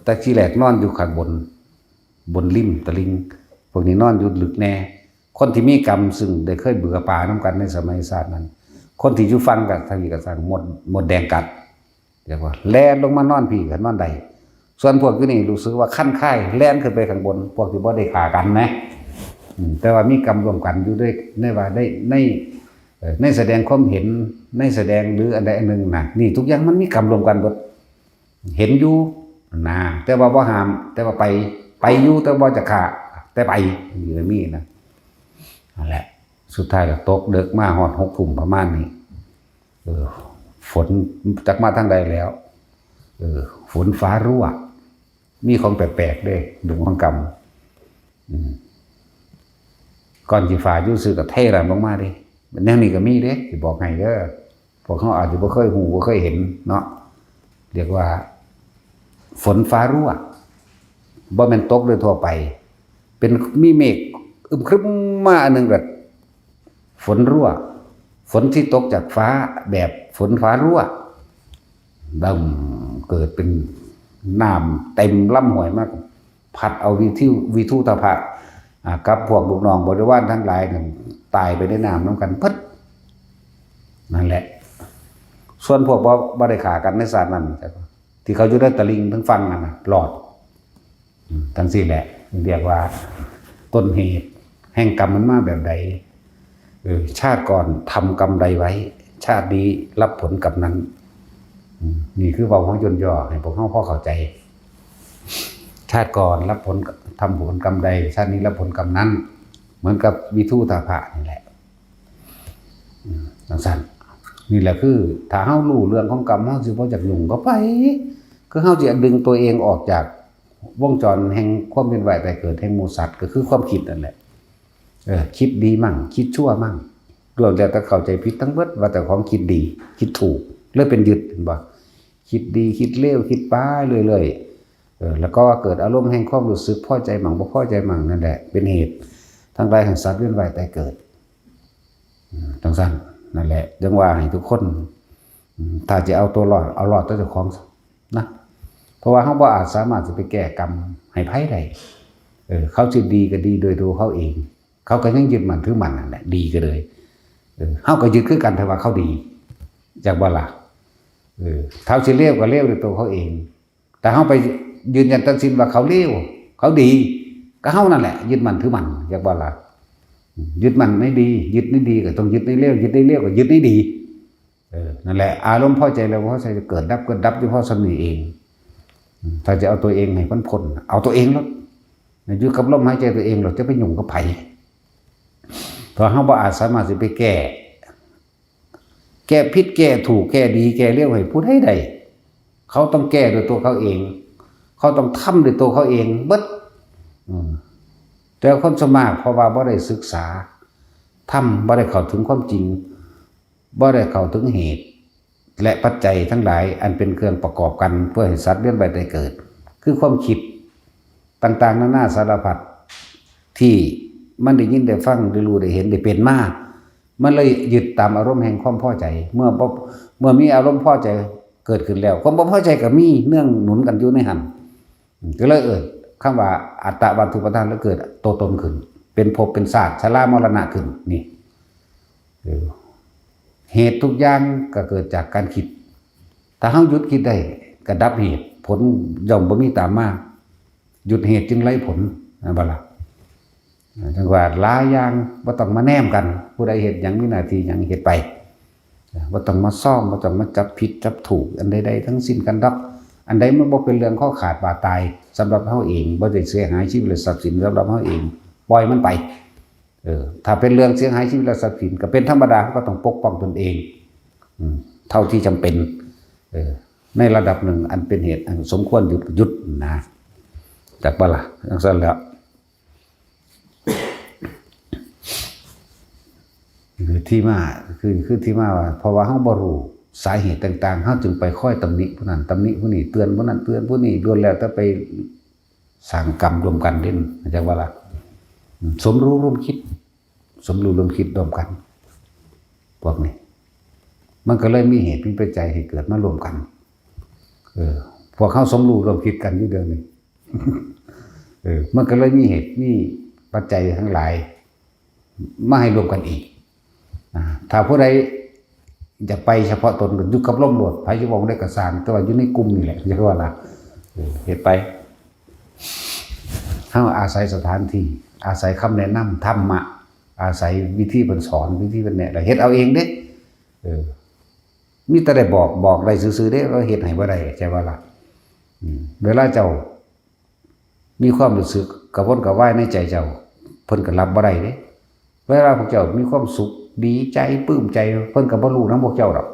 แต่ทีแรกนอนอยู่ข้างบน บนริมตลิ่ง พวกนี้นอนอยู่ลึกแน่ คนที่มีกรรมซึ่งได้เคยเบือป่านำกันในสมัยศาสตร์นั้น คนที่อยู่ฝั่งก็ทางนี้ก็สั่งมด มดแดงกัด เรียกว่าแล่นลงมานอนพี้ก็นอนได้ ส่วนพวกอยู่นี่รู้สึกว่าคันคาย แล่นขึ้นไปข้างบน พวกที่บ่ได้ฆ่ากันนะ อืม แต่ว่ามีกรรมร่วมกันอยู่ด้วย ในว่าได้ ใน เอ่อ ในแสดงความเห็น ในแสดงหรืออันใดอันหนึ่งนะ นี่ทุกอย่างมันมีกรรมร่วมกันเบิด เห็นอยู่นะ แต่ว่าบ่ห้าม แต่ว่าไป ไปอยู่ แต่บ่จะฆ่า แต่ไป อยู่ในมีนะ นั่นแหละ สุดท้ายก็ตกดึกมาฮอดหกทุ่มประมาณนี้ เออ ฝนจักมาทางใดแล้ว เออ ฝนฟ้ารั่ว มีของแปลกๆเด้ ดวงของกรรม อืม ก่อนสิฟ้าอยู่ซื่อก็เทน้ำลงมาเด้ แนวนี้ก็มีเด้ สิบอกให้เด้อ พวกเฮาอาจจะบ่เคยฮู้ บ่เคยเห็นเนาะ เรียกว่า ฝนฟ้ารั่ว บ่แม่นตกโดยทั่วไป เป็น มีเมฆอึมครึมมาอันหนึ่งก็ฝนรั่ว ฝนที่ตกจากฟ้าแบบฝนฟ้ารั่ว ดังเกิดเป็นน้ำเต็มลำห้วยมาก พัดเอาวิทู วิทูธพะ อ่า กับพวกลูกน้องบริวารทั้งหลายนั่นตายไปในน้ำนำกันเบิด นั่นแหละ ส่วนพวกบ่ บ่ได้ฆ่ากันในศาสตร์นั้น ที่เขาอยู่ในตลิ่งทั้งฝั่งนั่นน่ะ รอด อืม จั่งซี้แหละ เรียกว่าต้นเหตุแห่งกรรมมันมาแบบใด เออ ชาติก่อนทำกรรมใดไว้ ชาตินี้รับผลกรรมนั้น อืม นี่คือเว้าของย่นย่อให้พวกเฮาพอเข้าใจ ชาติก่อนรับผล ทำผลกรรมใด ชาตินี้รับผลกรรมนั้น เหมือนกับวิทูธพะนี่แหละ อืม จั่งซั้น นี่แหละคือ ถ้าเฮารู้เรื่องของกรรม เฮาสิบ่อยากยุ่งกับไผ คือเฮาสิดึงตัวเองออกจากวงจรแห่งความเวียนว่ายตายเกิดแห่งหมู่สัตว์ ก็คือความคิดนั่นแหละ เออ คิดดีมั่ง คิดชั่วมั่ง ล้วนแล้วแต่เข้าใจผิดทั้งเบิด ว่าแต่ของคิดดี คิดถูก เลยเป็นยึด เห็นบ่ คิดดี คิดเลว คิดไปเรื่อยๆ เออ แล้วก็เกิดอารมณ์แห่งความรู้สึกพอใจมั่ง บ่พอใจมั่ง นั่นแหละ เป็นเหตุทั้งหลายแห่งสัตว์เวียนว่ายตายเกิด อืม จั่งซั้น นั่นแหละ จั่งว่าให้ทุกคน อืม ถ้าจะเอาตัวรอด เอารอดตัวเจ้าของซะนะ เพราะว่าเฮาบ่อาจสามารถสิไปแก้กรรมให้ไผได้ เออ เขาสิดีก็ดีโดยตัวเขาเอง เขาก็ยังยึดมั่นถือมั่นนั่นแหละ ดีก็เลย เออ เฮาก็ยึดคือกัน ถ้าว่าเขาดี จักบ่ล่ะ เออ เขาสิเลวก็เลวโดยตัวเขาเอง แต่เฮาไปยืนยันตัดสินว่าเขาเลว เขาดี ก็เฮานั่นแหละ ยึดมั่นถือมั่น จักบ่ล่ะ ยึดมั่นในดี ยึดในดีก็ต้องยึดในเลว ยึดในเลวก็ยึดในดี เออ นั่นแหละ อารมณ์พอใจแล้วบ่พอใจเกิดดับ เกิดดับอยู่พอส่ำนี้เอง อืม ถ้าจะเอาตัวเองให้พ้นๆ เอาตัวเองโลด อยู่กับลมหายใจตัวเองโลด จะไปยุ่งกับไผ เพราะเฮาบ่อาจสามารถสิไปแก้ แก้ผิด แก้ถูก แก้ดี แก้เลวให้ผู้ใดได้ เขาต้องแก้ด้วยตัวเขาเอง เขาต้องทำด้วยตัวเขาเองเบิด อืม แต่คนส่วนมากเพราะว่าบ่ได้ศึกษาธรรม บ่ได้เข้าถึงความจริง บ่ได้เข้าถึงเหตุ และปัจจัยทั้งหลายอันเป็นเครื่องประกอบกันเพื่อให้สัตว์เวียนว่ายตายเกิด คือความคิดต่างๆ นานาสารพัด ที่มันได้ยินได้ฟัง ได้รู้ได้เห็น ได้เป็นมา มันเลยยึดตามอารมณ์แห่งความพอใจ เมื่อบ่ เมื่อมีอารมณ์พอใจเกิดขึ้นแล้ว ความบ่พอใจก็มีเนื่องหนุนกันอยู่ในหั่น ก็เลยเอิ้นคำว่าอัตตวัตถุปาทาน แล้วเกิดตัวตนขึ้น เป็นภพเป็นชาติ ชรามรณะขึ้น นี่ เออ เหตุทุกอย่างก็เกิดจากการคิด ถ้าเฮาหยุดคิดได้ ก็ดับเหตุ ผลย่อมบ่มีตามมา หยุดเหตุจึงไร้ผล แม่นบ่ล่ะ? จั่งว่าหลายอย่างบ่ต้องมาแนมกัน ผู้ใดเฮ็ดหยังมีหน้าที่หยังเฮ็ดไป บ่ต้องมาซ่อม บ่ต้องมาจับผิดจับถูกอันใดๆทั้งสิ้นกันดอก อันใดมันบ่เป็นเรื่องคอขาดบาดตายสำหรับเฮาเอง บ่ได้เสียหายชีวิตและทรัพย์สินสำหรับเฮาเอง ปล่อยมันไป เออ ถ้าเป็นเรื่องเสียหายชีวิตและทรัพย์สินก็เป็นธรรมดา เฮาก็ต้องปกป้องตนเอง อืม เท่าที่จำเป็น เออ ในระดับหนึ่งอันเป็นเหตุอันสมควรหยุด หยุดนะ จักบ่ล่ะ จั่งซั่นแหล้ว คือที่มา คือ คือที่มาว่า เพราะว่าเฮาบ่รู้สาเหตุต่างๆ เฮาจึงไปคอยตำหนิผู้นั้นตำหนิผู้นี้ เตือนผู้นั้นเตือนผู้นี้ ล้วนแล้วแต่ไปสร้างกรรมร่วมกันเด้ จักบ่ล่ะ อืม สมรู้ร่วมคิด สมรู้ร่วมคิดร่วมกัน พวกนี้ มันก็เลยมีเหตุมีปัจจัยให้เกิดมาร่วมกัน เออ พวกเฮาสมรู้ร่วมคิดกันอยู่เดี๋ยวนี้ เออ มันก็เลยมีเหตุมีปัจจัยทั้งหลาย มาให้ร่วมกันอีก อ่า ถ้าผู้ใดอยากไปเฉพาะตนก็อยู่กับลมโลด ไผสิเว้าได้ก็ซ่าง แต่ว่าอยู่ในกลุ่มนี่แหละ อย่าว่าล่ะ เออ เฮ็ดไป เฮาอาศัยสถานที่ อาศัยคำแนะนำธรรมะ อาศัยวิธีเพิ่นสอน วิธีเพิ่นแนะ แล้วเฮ็ดเอาเองเด้ เออ มีแต่ได้บอก บอกได้ซื่อๆเด้ ว่าเฮ็ดให้บ่ได้ ใช่บ่ล่ะ อืม เวลาเจ้ามีความรู้สึกกระวนกระวายในใจเจ้า เพิ่นก็รับบ่ได้เด้ เวลาพวกเจ้ามีความสุข ดีใจ ปลื้มใจ เพิ่นก็บ่รู้นำพวกเจ้าดอก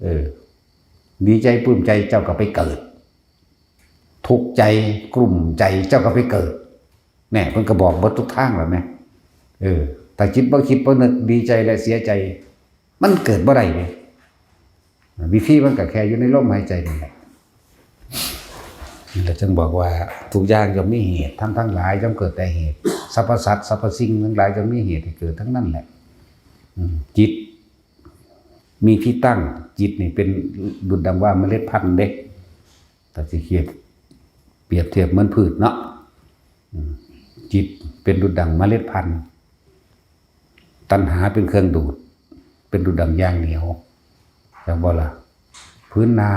เออ ดีใจ ปลื้มใจ เจ้าก็ไปเกิด ทุกข์ใจ กลุ้มใจ เจ้าก็ไปเกิด แน่ เพิ่นก็บอกเบิดทุกทางแล้วแหม เออ ถ้าจิตบ่คิดบ่นึก ดีใจและเสียใจ มันเกิดบ่ได้เด้ วิธีมันก็แค่อยู่ในลมหายใจนี่แหละ นี่แหละจึงบอกว่าทุกอย่างย่อมมีเหตุ ธรรมทั้งหลายย่อมเกิดแต่เหตุ สรรพสัตว์สรรพสิ่งทั้งหลายย่อมมีเหตุให้เกิดทั้งนั้นแหละ อืม จิต มีที่ตั้ง จิตนี่เป็นดุจดังว่าเมล็ดพันธุ์เด้ ถ้าสิเทียบ เปรียบเทียบเหมือนพืชเนาะ อืม จิตเป็นดุจดังเมล็ดพันธุ์ ตัณหาเป็นเครื่องดูด เป็นดุจดังยางเหนียว จักบ่ล่ะ พื้นนา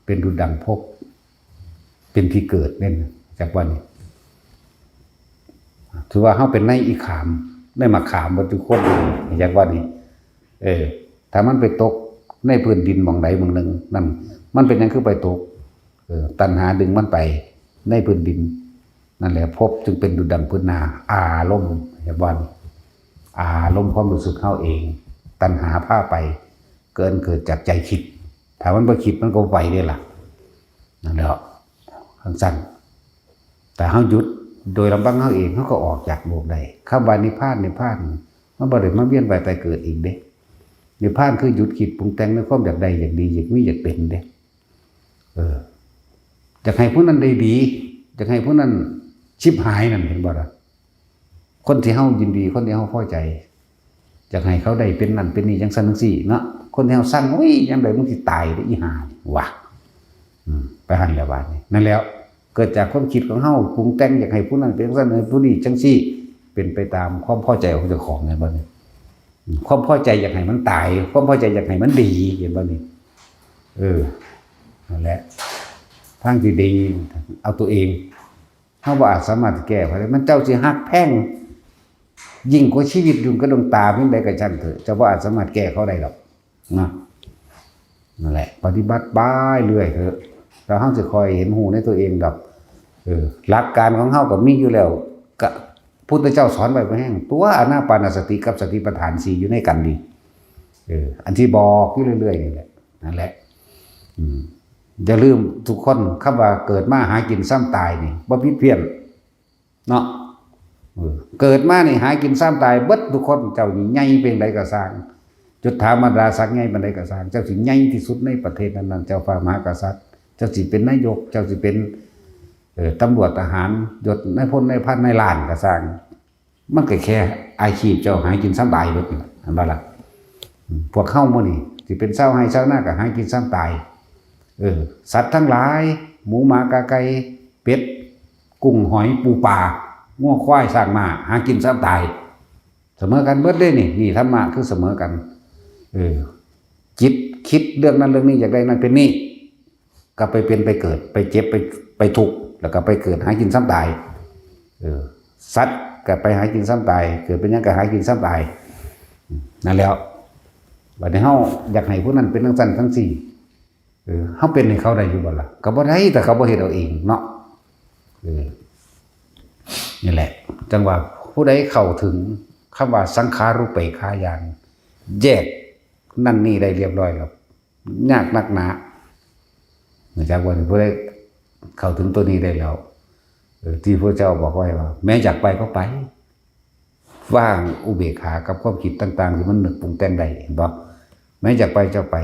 เป็นดุจดังภพ เป็นที่เกิดเนี่ย จักว่านี่ ถือว่าเฮาเป็นนายอีขาม นายมะขามเบิดทุกคน จักว่านี่ เออ ถ้ามันไปตกในพื้นดินหม่องใดหม่องหนึ่ง นั่น มันเป็นหยังคือไปตก เออ ตัณหาดึงมันไปในพื้นดิน นั่นแหละ ภพจึงเป็นดุจดังพื้นนา อารมณ์ จักว่านี่ อารมณ์ความรู้สึกเฮาเอง ตัณหาพาไป เกินเกิดจากใจคิด ถ้ามันบ่คิดมันก็บ่ไปเด้ล่ะ นั่นแหละ จั่งซั่น แต่เฮาหยุดโดยลำพังเฮาเอง เฮาก็ออกจากโลกได้ คำว่านิพพาน นิพพาน มันบ่ได้มาเวียนว่ายตายเกิดอีกเด้ นิพพานคือหยุดคิดปรุงแต่งในความอยากได้ อยากดี อยากมี อยากเป็นเด้ เออ อยากให้ผู้นั้นได้ดี อยากให้ผู้นั้นชิบหายนั่น เห็นบ่ล่ะ คนที่เฮายินดี คนที่เฮาพอใจ อยากให้เขาได้เป็นนั่นเป็นนี่จั่งซั่นจั่งซี้เนาะ คนที่เฮาซัง โอ้ย ยามใดมึงสิตายเด้ออีห่านี่ ว่ะ อืม ไปหั่นแหละบาดนี้ นั่นแหล้ว เกิดจากความคิดของเฮาปรุงแต่งอยากให้ผู้นั้นเป็นจั่งซั่น ให้ผู้นี้จั่งซี้ เป็นไปตามความพอใจของเจ้าของ เห็นบ่นี่ อืม ความพอใจอยากให้มันตาย ความพอใจอยากให้มันดี เห็นบ่นี่ เออ นั่นแหละ ทางที่ดี เอาตัวเอง เฮาบ่อาจสามารถสิแก้ไขได้ มันเจ้าสิฮักแพงยิ่งกว่าชีวิต ยิ่งกว่าดวงตาเพียงใดก็ช่างเถอะ เจ้าบ่อาจสามารถแก้เขาได้ดอกนะ นั่นแหละ ปฏิบัติไปเรื่อยเถอะ แล้วเฮาสิค่อยเห็นฮู้ในตัวเองดอก เออ หลักการของเฮาก็มีอยู่แล้ว ก็พุทธเจ้าสอนไว้บ่แห้ง ตัวอานาปานสติกับสติปัฏฐานสี่อยู่ในกันนี่ เออ อันที่บอกอยู่เรื่อยๆนี่แหละ นั่นแหละ อืม อย่าลืมทุกคน คำว่าเกิดมาหากินซ้ำตายนี่ บ่ผิดเพี้ยน เนาะ เออ เกิดมานี่หากินซ้ำตายเบิดทุกคน เจ้านี่ใหญ่เพียงใดก็ซ่าง จุฑามาราศักดิ์ใหญ่ปานใดก็ซ่าง เจ้าสิใหญ่ที่สุดในประเทศนั้นๆ เจ้าฟ้ามหากษัตริย์ เจ้าสิเป็นนายก เจ้าสิเป็น เอ่อ ตำรวจทหาร ยศนายพลนายพันนายล้านก็ซ่าง มันก็แค่อาชีพเจ้าหากินซ้ำตายเบิดนี่ล่ะ เห็นบ่ล่ะ อืม พวกเฮามื้อนี้สิเป็นชาวไร่ชาวนาก็หากินซ้ำตาย เออ สัตว์ทั้งหลาย หมูหมากาไก่ เป็ด กุ้งหอยปูปลา งัวควายช้างม้า หากินซ้ำตาย เสมอกันเบิดเด้นี่ นี่ธรรมะคือเสมอกัน เออ จิตคิดเรื่องนั้นเรื่องนี้ อยากได้นั่นเป็นนี่ ก็ไปเป็นไปเกิด ไปเจ็บ ไป ไปทุกข์ แล้วก็ไปเกิดหากินซ้ำตาย เออ สัตว์ก็ไปหากินซ้ำตาย เกิดเป็นหยังก็หากินซ้ำตาย อืม นั่นแหล้ว บัดนี้เฮาอยากให้ผู้นั้นเป็นจั่งซั่นจั่งซี้ เออ เฮาเป็นให้เขาได้อยู่บ่ล่ะ ก็บ่ได้ แต่เขาบ่เฮ็ดเอาเองเนาะ เออ นี่แหละ จั่งว่าผู้ใดเข้าถึงคำว่าสังขารูปเปกขาญาณ แยกนั่นนี่ได้เรียบร้อยแล้ว ยากนักหนา นะครับ ว่าผู้ใดเข้าถึงตัวนี้ได้แล้ว เออ ที่พระเจ้าบอกไว้ว่า แม้อยากไปก็ไป วางอุเบกขากับความคิดต่างๆ ที่มันนึกปรุงแต่งได้ เห็นบ่ แม้อยากไปเจ้าไป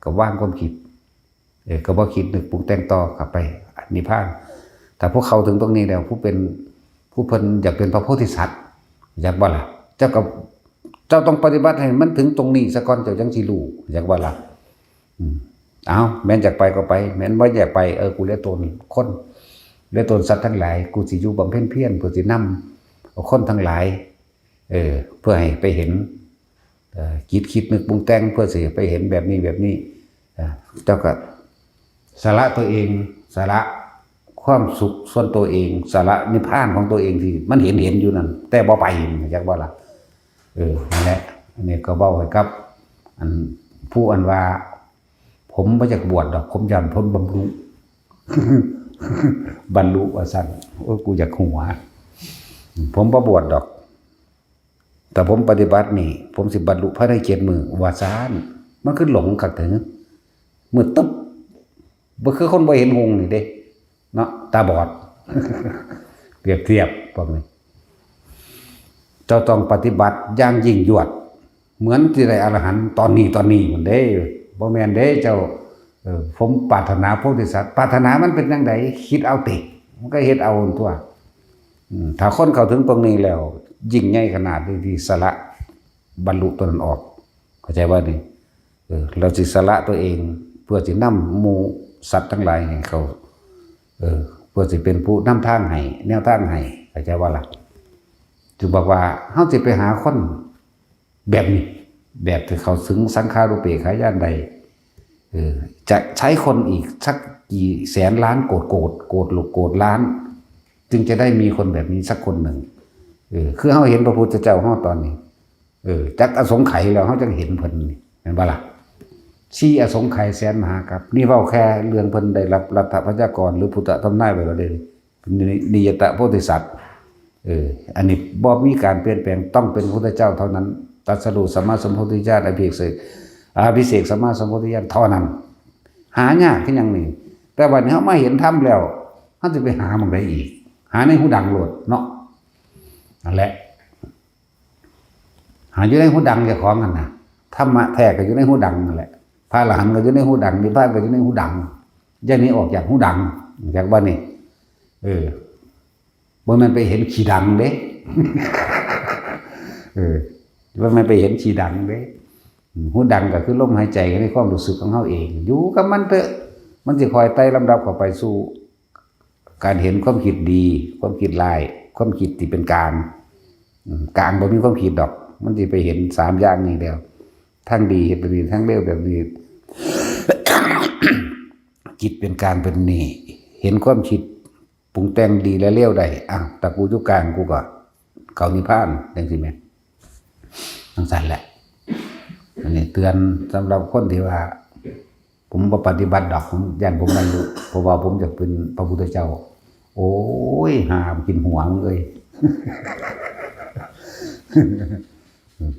ก็วางความคิด เออ ก็บ่คิดนึกปรุงแต่งต่อ กลับไปนิพพาน ถ้าพวกเข้าถึงตรงนี้แล้ว ผู้เป็น ผู้เพิ่นอยากเป็นพระโพธิสัตว์ อยากบ่ล่ะ เจ้าก็ เจ้าต้องปฏิบัติให้มันถึงตรงนี้ซะก่อน เจ้าจังสิรู้ อยากบ่ล่ะ อืม เอา แม่นอยากไปก็ไป แม่นบ่อยากไป เออ กูเหลือตนคน เหลือตนสัตว์ทั้งหลาย กูสิอยู่บำเพ็ญเพียร เพื่อสินำเอาคนทั้งหลาย เออ เพื่อให้ไปเห็น เอ่อ จิตคิดนึกปรุงแต่ง เพื่อสิไปเห็นแบบนี้แบบนี้ เอ่อ เจ้าก็สละตัวเอง สละความสุขส่วนตัวเอง สละนิพพานของตัวเองที่มันเห็นเห็นอยู่นั่น แต่บ่ไป อยากบ่ล่ะ เออ นั่นแหละ อันนี้ก็เว้าให้กับ อันผู้อันว่า ผมบ่อยากบวชดอก ผมย้านผมบรรลุ บรรลุว่าซั่น โอ้ย กูอยากหัว ผมบ่บวชดอก แต่ผมปฏิบัตินี่ ผมสิบรรลุภายในเจ็ดมื้อ ว่าซั่น มันคือหลงคักเถิง มืดตึ๊บ บ่คือคนบ่เห็นหุงนี่เด้ เนาะ ตาบอด เปรียบเทียบพวกนี้ เจ้าต้องปฏิบัติอย่างยิ่งยวด เหมือนสิได้อรหันต์ตอนนี้ตอนนี้พุ้นเด้ บ่แม่นเด้เจ้า เออ ผมปรารถนาโพธิสัตว์ ปรารถนามันเป็นจั่งใด คิดเอาติ มันก็เฮ็ดเอาตั๊ว อืม ถ้าคนเข้าถึงตรงนี้แล้ว ยิ่งใหญ่ขนาดที่สละบรรลุตัวนั้นออก เข้าใจบ่นี่ เออ เราสิสละตัวเอง เพื่อสินำหมู่สัตว์ทั้งหลายให้เขา เออ เพื่อสิเป็นผู้นำทางให้ แนวทางให้ เข้าใจบ่ล่ะ จึงบอกว่า เฮาสิไปหาคนแบบนี้ แบบที่เข้าถึงสังขารูปเปกขาญาณได้ เออ จะใช้คนอีกสักกี่แสนล้าน โกดโกด โกดโกดล้าน จึงจะได้มีคนแบบนี้สักคนหนึ่ง เออ คือเฮาเห็นพระพุทธเจ้าเฮาตอนนี้ เออ จักอสงไขยแล้วเฮาจังเห็นเพิ่นนี่ แม่นบ่ล่ะ สี่อสงไขยแสนมหากัป นี่เว้าแค่เรื่องเพิ่นได้รับรัฐพยากร หรือพุทธทำนายไว้แล้วเด้ เป็นนิยตะโพธิสัตว์ เออ อันนี้บ่มีการเปลี่ยนแปลง ต้องเป็นพุทธเจ้าเท่านั้น ตรัสรู้สัมมาสัมโพธิญาณ อภิเษก อภิเษกสัมมาสัมโพธิญาณเท่านั้น หายากคือหยังนี่ แต่บัดนี้เฮามาเห็นธรรมแล้ว เฮาสิไปหาหม่องใดอีก หาในหูดังโลดเนาะ นั่นแหละ หาอยู่ในหูดังเจ้าของหั่นน่ะ ธรรมะแท้ก็อยู่ในหูดังนั่นแหละ พระอรหันต์ก็อยู่ในหูดัง นิพพานก็อยู่ในหูดัง อย่าหนีออกจากหูดัง จากบ่นี่ เออ บ่แม่นไปเห็นขี้ดังเด้ เออ บ่แม่นไปเห็นขี้ดังเด้ อืม หูดังก็คือลมหายใจในความรู้สึกของเฮาเอง อยู่กับมันเถอะ มันสิค่อยไต่ลำดับเข้าไปสู่ การเห็นความคิดดี ความคิดร้าย ความคิดที่เป็นกลาง อืม กลางบ่มีความคิดดอก มันสิไปเห็นสามอย่างนี้แล้ว ทั้งดีเฮ็ดแบบนี้ ทั้งเลวแบบนี้ จิตเป็นกลางเป็นนี่ เห็นความคิดปรุงแต่งดีและเลวได้ อ้าว ถ้ากูอยู่กลาง กูก็เข้านิพพาน จังซี่แหม จังซั่นแหละ อันนี้เตือนสำหรับคนที่ว่า ผมบ่ปฏิบัติดอก ผมย้านผมบรรลุ เพราะว่าผมอยากเป็นพระพุทธเจ้า โอ้ย หากินหัวมึงเอ้ย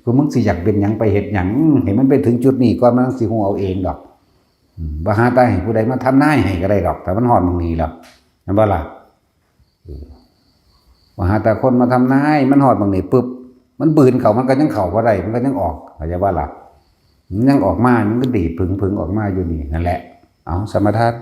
ก็มึงสิอยากเป็นหยัง ไปเฮ็ดหยัง ให้มันไปถึงจุดนี้ก่อน มันสิฮู้เอาเองดอก อืม บ่หาแต่ให้ผู้ใดมาทำนายให้ก็ได้ดอก แต่มันฮอดหม่องนี้แล้ว แม่นบ่ล่ะ เออ บ่หาแต่คนมาทำนาย มันฮอดหม่องนี้ปุ๊บ มันบืนเข้า มันก็ยังเข้าบ่ได้ มันก็ยังออก เข้าใจบ่ล่ะ มันยังออกมา มันก็ดีดผึ่งๆ ออกมาอยู่นี่ นั่นแหละ เอา สมาทาน